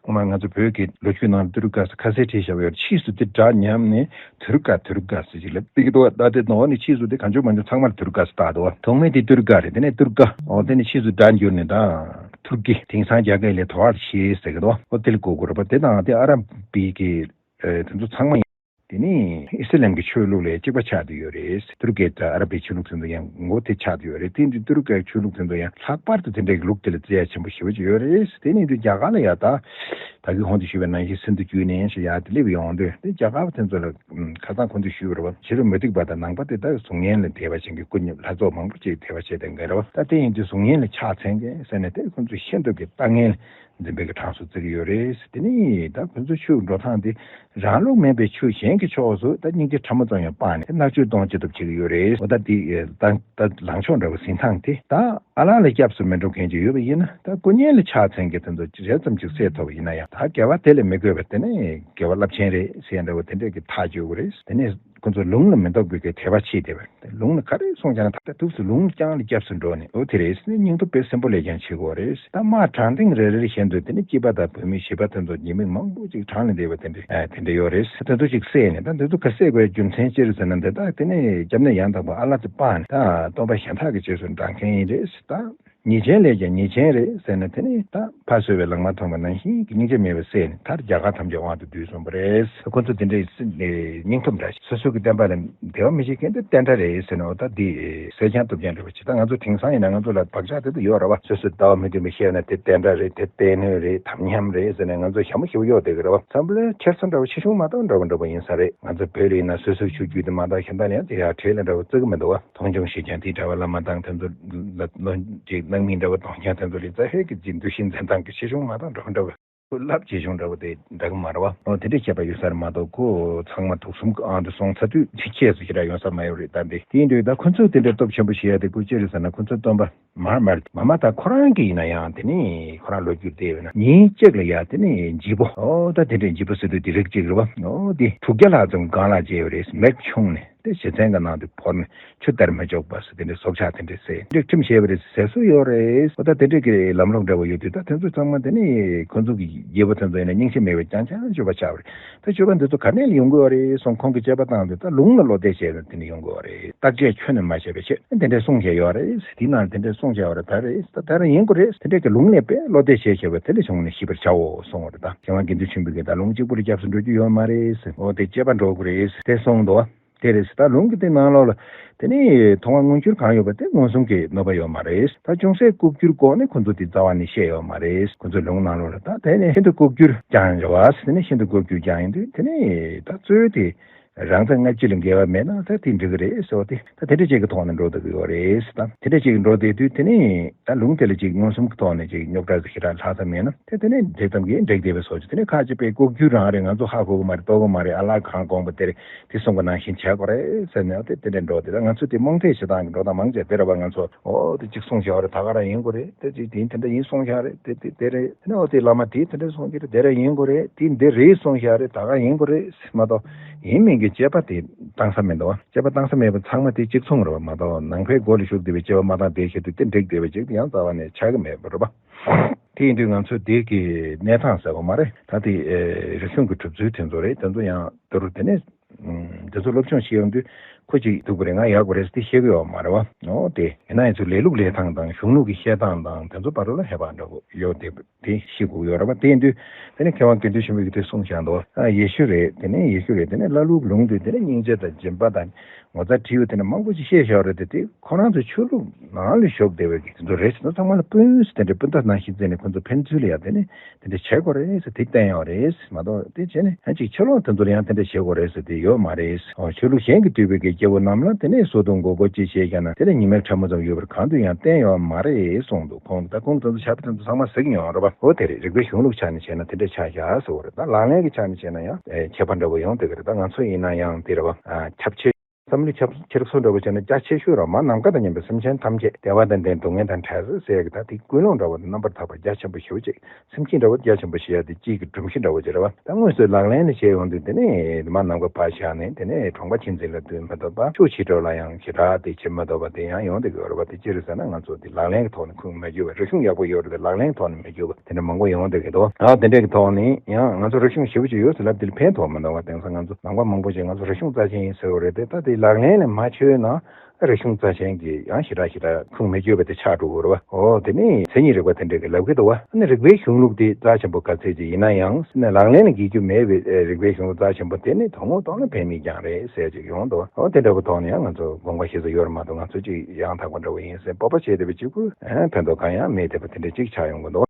ངོ་མ་ང་ཚོ་བོད་ཀྱི་ལོ་རྒྱུས་ནང་ཏུར་ཀ་ཟེར་ཁ་གསལ་བྲིས་བཞག་པ་ཡོད་རེད། ཕྱིས་སུ་དེ་སྒྲ་ཉམས་ནས་ཐུར་ཀ་ཐུར་ཀ་ཟེར་ཅིག་ལབ་བསྡད་ཀྱི་འདུག་བ། ད་དེ་ནང་ནས་ཕྱིས་སུ་དེ་གང་བྱུང་མང་བྱུང་ཚང་མར་ཐུར་ཀ་ཟེར་བཏགས་འདུག་བ། ཐོག་མའི་དེ་ཏུར་ཀ་རེད། དེ་ནས་ཏུར་ཀ། འོ་དེ་ནས་ཕྱིས་སུ་སྒྲ་འགྱུར་ནས་ད་ཐུར་ཀི། དེང་སང་རྒྱ་སྐད་ལ་དོ་ཨར་ཤེས་ཟེར་གྱི་འདུག་འོ་དེ་ལ་གོ་དགོས་རེད་པ། དེ་དང་དེ་ཨ་ར་བི་གི་ཨེ་དེ་ཚོ་ཚང་མ་ཡིན། དེ་ནི་ཨི་སི་ལམ་གྱི་ཆོས་ལུགས་ལ་གཅིག་པ་ཆགས་བསྡད་ཡོད་རེད། ཏུར་ཀི་དང་ཨ་ར་བི་ཆོས་ལུགས་དེ་ཚོ་ཡང་ངོ་དེ་ཆགས་བསྡད་ཡོད་རེད། དེ་འདི་ཏུར་ཀི་ཆོས་ལུགས་དེ་ཚོ་ཡང་ལྷག་པར་དུ་དེ་འདྲའི་ལུགས་དེ་ལ་བརྩི་ཡ་ཆེན་པོ་ཞེ་པོ་ཅིག་ཡོད་རེད། དེ་ནི་འདི་རྒྱ་གར་ལ་ཡ་ད་ད་གིན་གོང་དུ་ཞུས་པ་ནང་བཞིན་སིན་དྷུ་བརྒྱུད་ནས་ཞེས་ཡ་དེ་སླེབས་ཡོང་དུས་དེ་རྒྱ་གར་བ་དེ་ཚོ་ལ་ཁ་སང་གོང་དུ་ཞུས་པ་རེད་བ། ཕྱི་རོལ་མུ་སྟེགས་པ་དང་ནང་པ་དེ་དག་གཟུགས་བརྙན་ལ་དད་པ་བྱེད་མཁན་སྐུ་མཉམ་ལྷ་ཚོགས་མང་པོ་ཅིག་དད་པ་བྱེད་བསྡད་མཁན་རེད་བ། ད་དེ་ཡིན་དུས་གཟུགས་བརྙན་ལ་ཕྱག་འཚལ་མཁན་ཟེར་ནས་དེ་ཁོང་ཚོས་ཤེས་འདོད་ཀྱི་ལྟ་མཁན་ འཛིན་པའི་གི་གྲངས་སུ་བརྩི་གི་ཡོད་རེད། དེ་ནས་ད་ཁོ་ཚོ་ཆུ་འགྲོ་སྟངས་དེ་རང་ལུགས་མིན་པའི་ཆུ་གཞན་གྱི་ཕྱོགས་སུ་ད་སྙིང་རྗེ་ཕྲ་མོ་ཙམ་ཡང་སྤངས་ནས་མནར་གཅོད་གཏོང་ཅི་ཐུབ་བྱེད་ཀྱི་ཡོད་རེད། འོ་ད་དེ་ད་ད་ལངས་ཕྱོགས་འདྲ་བོ་འཛིན་སྟངས་དེ་ད་ཨ་ལགས་ལ་སྐྱབས་སུ་མི་འགྲོ་མཁན་ཅིག་ཡོད་པ་ཡིན་ན། ད་དཀོན་གཉེར་ལ་ཕྱག་འཚལ་མཁན་དེ་ཚོ་རེ་ཙམ་ཅིག་བསད་ཐུབ་པ་ཡིན་ན་ཡང་། ད་དགེ་བ་དེ་ལས་མི་དགོས་པ་དེ་ནས་དགེ་བ་རླབས་ཆེན་རེད་ཟེར་འདྲ་བོ་དེ་འདྲས་ཀྱི་ཐག་གཅོད་དགོས་རེད། དེ་ནས་ཁོ་ཚོ་ལུང་ལ་མི་གཏོགས་པའི་གི་དད་པ་བྱེད་བསྡད་པ། ལུང་ལ་ག་རེ་གསུངས་ཀྱང་ད་ལྟ་ཐུགས་སུ་ལུང་རྐྱང་ལ་སྐྱབས་སུ་འགྲོ་ནས། འོ་དེ་རེད། སྙིང་སྟོབས་དཔེ་སེམས་པོ་ལས་ཀྱང་བྱེད་དགོས་རེད། ད་དམག་དྲང་ཐེངས་རེ་རེ་བཞིན་དུ་དེ་ནས་སྐྱེས་པ་དང་བུད་མེད་བྱིས་པ་དེ་ཚོ་ཉེས་དམིགས་མང་པོ་ཅིག་དྲངས་ནས་བསྡད་པ་དེ་འདྲ་ཨ་དེ་འདྲ་ཡོད་རེད། དེ་ཚོ་ཅིག་བསད་ནས། ད་འདི་ཚོ་ག་བསད་དགོས་རྒྱུ་མཚན་ཅི་རེད་ཟེར་ན། འདི་ད་དེ་ནས་སྐྱབས་གནས་ཡང་དག་པ་ཨ་ལགས་དེ་སྤངས་ནས་ད་སྟོན་པ་གཞན་དག་གི་རྗེས་སུ་འབྲང་མཁན་ཡིན་རེད། ད་ཉེས་ཅན་ལས་ཀྱང་ཉེས་ཅན་རེད་ཟེར་ནས། དེ་ནས་ད་ཕར་གསོལ་བའི་ལག་མ་མཐོང་བ་ནང་བཞིན་གྱི་སྙིང་རྗེ་མེད་པར་བསད་ནས་མཐར་རྒྱ་གར་ཐམས་ཅད་དབང་དུ་བསྡུས་སོང་བ་རེད། ཁོ་ཚོ་དེ་འདྲའི་སེམས་ནས་སྙིང་སྟོབས་འདྲ་ཞིག་སོ་སོ་གི་བསྟན་པ་ལ་འབྲེལ་བ་མི་བྱེད་མཁན་དེ་བསྟན་དགྲ་རེད་ཟེར་ནས། འོ་ད་འདི་གསོད་རྐྱང་གཏུབ་རྐྱང་འདྲ་བོ་ཅིག་ད་ང་ཚོ་དེང་སང་ཡིན་ན་ང་ཚོ་ལ་བག་ཆགས་དེ་ཚོ་ཡོད་རེད་བ། སོ་སོའི་ལྟ་བ་མི་མཐུན་པ་བཤད་ན་དེ་བསྟན་དགྲ་རེད། དེ་བསྟན་གནོད་རེད། དམ་ཉམས་རེད་ཟེར་ནས་ང་ཚོ་ཞྭ་མོ་ཞེ་པོ་གཡོགས་བསྡད་ཀྱི་རེད་བ། འཛམ་བུ་གླིང་ཁྱེར་སོ་འདྲ་བོ་ཆེ་ཆུང་མ་གཏོགས་འདྲ་བོ་འདྲ་བོ་ཡིན་ས་རེད། ང་ཚོ་བོད་ལ་ཡིན་ན་སོ་སོའི་ཆོས་བརྒྱུད་དེ་མ་གཏོགས་གཞན་དག་ལ་ཡང་དེ་ཡར་གྲས་ལ་འདྲ་བོ་བརྩི་གི་མི་འདུག་བ། མཐོང་ཆུང་བྱེད་ཀྱང་དེའི་གྲྭ་པ་བླ་མ་དང་དེ་ཚོ་ལ་བློ་གཅིག་སྣང་མིན་འདྲ་བོ་གཏོང་ཀྱང་དེ་ཚོ་ལ་རྩ་ཧེ་གི་ཅིག་འདུ་ཤེས་འཛིན་སྟངས་ཀྱི་ཆེ་ཆུང་མ་གཏོགས་འདྲ་བོ་འདྲ་བོ། ཁོ་རླབས་ཆེ་ཆུང་འདྲ་བོ་དེ་འདྲ་གི་མ་རེད་བ། འོ་དེ་འདྲའི་ཁྱད་པར་ཡོད་ས་རེད་མ་གཏོགས། ཁོ་ཚང་མ་དུག་གསུམ་གྱི་ཨང་དུ་སོང་ཚར་དུས་དེ་ཁྱད་སུ་ཞེ་དྲག་ཡོང་ས་མ་ཡོད་རེད། ད་འདི་དེ་ཡིན་དུས་ད་ཁོ་ཚོས་དེ་འདྲའི་སྟོབས་ཆེན་པོ་བྱེད་ཡ་དེ་ཁོ་ཅི་རེད་ཟེར་ན། ཁོ་ཚོའི་སྟོན་པ་མར་མར་མ་མ་ད་ཁོ་རང་གི་ཡིན་ན་ཡང་དེ་ནི་ཁོ་རང་ལོ་རྒྱུས་བལྟས་པ་ཡིན་ན་ཉིན་གཅིག་ལ་ཡ་དེ་ནི་བརྗེ་པོ། ཨོ་ད་དེ་འདྲའི་བརྗེ་པོ་ཟེར་དུས་དེ་རིགས་གཅིག་རེད་བ། ཨོ་དེ་དྲུག་བརྒྱ་ལྷག་ཙམ་སྒང་ལ་བརྗེ་བ་རེད། མིག་ཕྱུང་ནས་དེ་བཞེས་ཚན་གྱི་ནང་དུ་བོར་ནས་ཆུ་དར་མི་ཆོག་པ་སུ་དེ་འདྲའི་སྲོག་ཆགས་དེ་འདྲའི་བསད། སྒྲིག་ཁྲིམས་བཞེས་པ་རེད་ཟེར་སྲོལ་ཡོད་རེད། ཨོ་ད་དེ་འདྲའི་གི་ལམ་ལུགས་འདྲ་བོ་ཡོད་དུས་ད་དེ་ཚོ་ཚང་མ་དེ་ནི་ཁོ་ཚོ་གི་རྒྱལ་པོ་དེ་ཚོ་ཡིན་ན་སྙིང་རྗེ་མེད་པའི་རྐྱང་རྐྱང་སྤྱོད་པ་ཆགས་པ་རེད། ད་སྤྱོད་པ་འདི་ཚོ་ག་ནས་ལ་ཡོང་གི་ཡོད་རེད་གསུངས། ཁོང་གིས་དཔྱད་པ་བཏང་དུས་ད་ལུང་ལ་བློ་གཏད་བྱས་ནས་དེ་ནས་ཡོང་གི་ཡོད་རེད། བརྟག་དཔྱད་ཁྱོན་ནས་མ་བྱས་པའི་ཆེད་དེ་འདྲའི་གསུངས་བཞག་ཡོད་རེད། དེའི་ནང་དེ་འདྲའི་གསུངས་བཞག་ཡོད་རེད། ད་རེད། ད་ད་རེད་ཡིན་དགོས་རེད། དེ་འདྲའི་གི་ལུང་ལས་དཔེ་བློ་གཏད་བྱས་བྱས་པ་དེ་ལ་བྱུང་ནས་ཤེས་པར་བྱའོ་གསུངས་པ་རེད། ད་མཁས་དབང་དགེ་འདུན་ཆོས་འཕེལ་གྱིས་ད་ལུང་གཅིག་པུ་ལ་སྐྱབས་སུ་འགྲོ་རྒྱུ་ཡོད་མ་རེད་ཟེར། འོ་དེ་དཔྱད་པ་འགྲོ་དགོས་རེད་དེ་གསུངས་འདུག་དེ་རེད། ད་ལུང་གི་དེ་ནང་ལོགས་ལ་དེ་ནི་མཐོང་བ་མངོན་གྱུར་གང་ཡོད་པ་དེ་མངོན་སུམ་གྱི་གནོད་པ་ཡོད་མ་རེད། ད་ཅུང་ཟད་ལྐོག་གྱུར་སྒོ་ནས་ཁོ་ཚོ་དེ་རྩ་བ་ནས་བཤད་ཡོད་མ་རེད། ཁོ་ཚོའི་ལུང་ནང་ལོགས་ལ་ད་དེ་ནི་ཤིན་ཏུ་ལྐོག་གྱུར་རྐྱང་རེད་བ། དེ་ནི་ཤིན་ཏུ་ལྐོག་གྱུར་རྐྱང་ཡིན་དུས་དེ་ནི་ད་གཙོ་བོ་དེ་རང་དང་སྔ་ཕྱི་ལ་འགལ་བ་མེད་ན་ད་དེ་འགྲིག་གི་རེད་ཟེར་བ་དེ་ད་དེ་འདྲ་ཅིག་གི་ཐོག་ནས་འགྲོ་བསྡད་ཀྱི་ཡོད་རེད། ད་དེ་འདྲ་ཅིག་འགྲོ་བསྡད་དུས་དེ་ནི་ད་ལུང་དེ་ལ་ཅིག་མངོན་སུམ་གྱི་ཐོག་ནས་ཅིག་རྙོག་དྲ་ཞེ་དྲག་ལྷག་ས་མེད་ན། དེ་དེ་ནས་འགྲིག་ཙམ་གྱིས་འགྲིག་བསྡད་པའི་བཟོ་ཅིག་དེ་ནས་ཁ་ཅིག་པས་ལྐོག་གྱུར་རང་རེད། ང་ཚོ་ཧ་གོ་གི་མ་རེད། རྟོགས་གི་མ་རེད། ཨ་ལགས་གང་དགོངས་པ་དེ་རེད། དེ་གསུང་གི་ནང་བཞིན་བྱས་དགོས་རེད་ཟེར་ནས་དེ་དེ་འདྲ་འགྲོ། དེ་ལ་ང་ཚོས་དེ་རྨོངས་དད་བྱེད་སྟངས་ཀྱི་འགྲོ་སྟངས་མང་ཆེ་དེ་རེད་བ། ང་ཚོ་ཨོ་དེ་གཅིག་གསུངས་བཞག་རེད། ད་ག་རང་ཡིན་དགོས་རེད། དེ་གཅིག་དེ་དེ་འདྲ་ཡིན་གསུངས་བཞག་རེད། དེ་དེ་དེ་རེད། དེ་ནས་ཨོ་དེ་བླ་མ་དེས་དེ་འདྲ་གསུངས་ཀྱི་རེད། དེ་རེད་ཡིན་དགོས་རེད། དེ་འདི་རེད་གསུངས་བཞག་རེད། ད་ག་ཡིན་དགོས་རེད་མ་གཏོགས་ཡིན་མིན་གྱི་དཔྱད་པ་དེ་བཏང་ས་མི་འདུག་བ། དཔྱད་པ་བཏང་ས་མེད་པ་ཚང་མ་དེ་གཅིག་མཚུངས་རེད་བ། མ་གཏོགས་ནང་པའི་སྒོ་ལ་ཞུགས་བསྡད་པའི་དཔྱད་པ་མ་བཏང་བསྡད་བྱེད་དུས་དེ་འགྲིག་བསྡད་པ་ཅིག་ཡང་རྩ་བ་ནས་ཆགས་ཀྱི་མེད་པ་རེད་བ། དེ་ཡིན་དུས་ང་ཚོ་འདི་གི་གནས་སྟངས་ཟེར་བ་མ་རེད། ད་དེ་ཨེ་རིག་གཞུང་གི་གྲུབ་ཚུལ་དེ་ཚོ་རེད། དེ་ཚོ་ཡང་དུ་རུ་དེ་ནས་ཨམ་དེ་ཚོ་སློབ་སྦྱོང་བྱེད་ཡོང་དུས་ཁོ་ཅིག་སྡུག་པ་རེད། ང་ཡག་པ་རེད་ཟེར་དེ་བཤད་གི་ཡོད་མ་རེད་བ། འོ་དེ་ཡིན་ན་ཡང་ཚོ་ལས་ལུགས་ལས་སྟངས་དང་གཞུང་ལུགས་ཀྱི་བཤད་སྟངས་དང་དེ་ཚོ་བར་ལ་ཧེ་བག་འདྲ་པོ་ཡོད་དེ་དེ་ཤེས་དགོས་ཡོད་རེད་བ། དེ་ཡིན་དུས་དེ་ནས་མཁས་དབང་དགེ་འདུན་ཆོས་འཕེལ་གྱིས་དེ་གསུངས་བཞག་འདུག་ཨ་ཡེ་ཤུ་རེད། དེ་ནས་ཡེ་ཤུ་རེད། དེ་ནས་ཀླ་ཀློའི་ལུང་དུ་དེ་ནས་སྙིང་རྗེ་དང་སྦྱིན་པ་དང་ངོ་མཚར་བྲིས་ཡོད། དེ་ནས་མང་པོ་ཅིག་བཤད་བཞག་རེད། དེ་དེ་ཁོ་རང་ཚོ་ཆོས་ལུགས་ནང་ལ་ཞུགས་བསྡད་པའི་གི་དེ་ཚོ་རེད། དེ་ཚོ་ཚང་མ་ལ་སྤུན་ཟེར་དེ་འདྲའི་སྤུན་ཟླ་ནང་བཞིན་བརྩིས་ནས་ཁོ་ཚོ་ཕན་ཚུན་ལ་ཡང་དེ་ནས་དེ་འདྲ་བྱེད་དགོས་རེད་ཟེར་དེ་བསྟན་ཡོད་རེད་མ་གཏོགས། དེ་བྱས་ནས་ཡང་ཅིག་ཕྱི་ལོགས་དེ་ཚོར་ཡང་དེ་འདྲ་བྱེད་དགོས་རེད་ཟེར་དེ་ཡོད་མ་རེད། ཨོ་ཆོས་ལུགས་གཞན་གྱིས་བཏུལ་བའི་གི་སྐྱེ་བོ་རྣམས་ལ་དེ་ནས་སོ་དང་མགོ་སྐོར་ཅིག་བྱས་བཞག་ན་དེ་ནས་ཉི་མའི་ཕྲ་མོ་ཙམ་ཡོད་པར་གང་དུ་ཡང་བསྟན་ཡོད་མ་རེད་གསུངས་འདུག་ཁོང་ད་ཁོང་དེ་ཚོ་ཕྱག་དཔེ་དེ་ཚོ་ཚང་མ་གཟིགས་མྱོང་རེད་པ། ཨོ་དེ་རེད། རིག་པའི་གཞུང་ལུགས་ཆ་ནས་བྱས་ན་དེ་འདྲ་ཆགས་བཞག་ཟེར་བ་རེད། ད་ལག་ལེན་གྱི་ཆ་ནས་བྱས་ན་ཡང་ཨེ་ཁྱད་པར་འདྲ་བོ་ཡོང་བསྡད་ཀྱི་རེད། ད་ང་ཚོ་ཡིན་ན་ཡང་དེ་རེད་པ། ཨ་ཁྱབ་ཆེ། བསམ་བློའི་ཁྱེར་སོ་འདྲ་བོ་བྱས་ན་རྒྱ་ཆེ་ཤོས་རང་མ་ནམ་མཁའ་དང་མཉམ་པའི་སེམས་ཅན་ཐམས་ཅད་བདེ་བ་དང་ལྡན་སྡུག་བསྔལ་དང་བྲལ་ཟེར་གྱི་ད་དེ་ཀུན་སློང་འདྲ་བོ་དེ་རྣམ་པར་དག་པ་རྒྱ་ཆེན་པོ་ཞེ་པོ་ཅིག་སེམས་བསྐྱེད་འདྲ་བོ་རྒྱ་ཆེན་པོ་ཞེས་ཡ་དེ་གཅིག་གི་སྒྲོམ་གཞི་འདྲ་བོ་ཅིག་རེད་བ། ད་དངོས་སུ་ལག་ལེན་ལ་བྱས་ཡོང་དུས་དེ་ནས་མ་ནམ་མཁའ་ཕར་བཞག་ནས་དེ་ནས་གྲོང་པ་ཆུ་འཛིན་ལ་སྡོད་མི་ཐུབ་པ། ཕྱོགས་ཕྱི་དྲོ་ལ་ཡང་ཞེ་དྲག་དེ་བྱེད་མི་ཐུབ་པ་དེ་ཡང་ཡོང་བསྡད་ཀྱི་ཡོད་རེད་བ། དེ་ཅི་རེད་ཟེར་ན་ང་ཚོ་དེ་ལག་ལེན་གྱི་ཐོག་ནས་ཁུངས་མ་འཁྱོལ་བ། རིག་གཞུང་ཡག་པོ་ཡོད་རེད་དེ་ལག་ལེན་གྱི་ཐོག་ནས་མ་འཁྱོལ་བ་དེ་འདྲ་མང་པོ་ཡོང་བསྡད་ཀྱི་འདུག་ཨ་དེ་འདྲ་གི་ཐོག་ནས་ཡང་ང་ཚོ་རིག་གཞུང་ཞེ་པོ་ཅིག་ཡོད་ཟེར་ལབ་དེ་ལ་ཕན་ཐོགས་མི་འདུག་བ། དེང་སང་ང་ཚོ་ནང་པ་མང་པོ་ཅིག་ང་ཚོ་རིག་གཞུང་རྩ་ཆེན་ཡིན་ཟེར་བ་རེད་དེ། ད་དེ་ལག་ལེན་ལ་མ་འཁྱོལ་ན་རིག་གཞུང་རྩ་ཆེན་གྱི་ཡང་ཞེ་དྲག་ཞེ་དྲག་ཁུངས་མི་འཁྱོལ་བ་དེ་ཆགས་འགྲོ་གི་རེད་བ། ཨོ་དེ་ནི་མཚན་ཉིད་རིག་པ་དེ་འདྲ་གི་ལབ་གི་འདུག་བ། ཨ་ནི་རིག་པའི་གཞུང་ལུགས་དེ་རྩ་ཆེན་པོ་ག་ཚད་ཅིག་ཡིན་ན་ཡང་ནི་ལག་ལེན་ལ་འགེལ་རྒྱུ་མེད་པའི་ཨེ་རིག་པའི་གཞུང་ལུགས་རྩ་ཆེན་པོ་དེ་ནི་དོན་དངོས་ཐོག་ལ་ཕན་མེད་རྐྱང་རེད་ཟེར་ཅིག་ཡོང་འདུག་ཨོ་དེ་འདྲ་བོ་ཐོག་ནས་ཡང་ང་ཚོ་དགོངས་པ་བཞེས་ས་ཡོད་རེད་མ་གཏོགས་ང་ཚོ་ཅིག་ཡང་དག་པ་འདྲ་བོ་ཡིན་ཟེར་སྤོབས་པ་བྱེད་བསྡད་པ་གཅིག་པུ་ཨེ་ཕན་ཐོགས་གང་ཡང་མེད་བསྡད་པ་དེ་འདྲ་ཅིག་ཆགས་ཡོང་གི་འདུག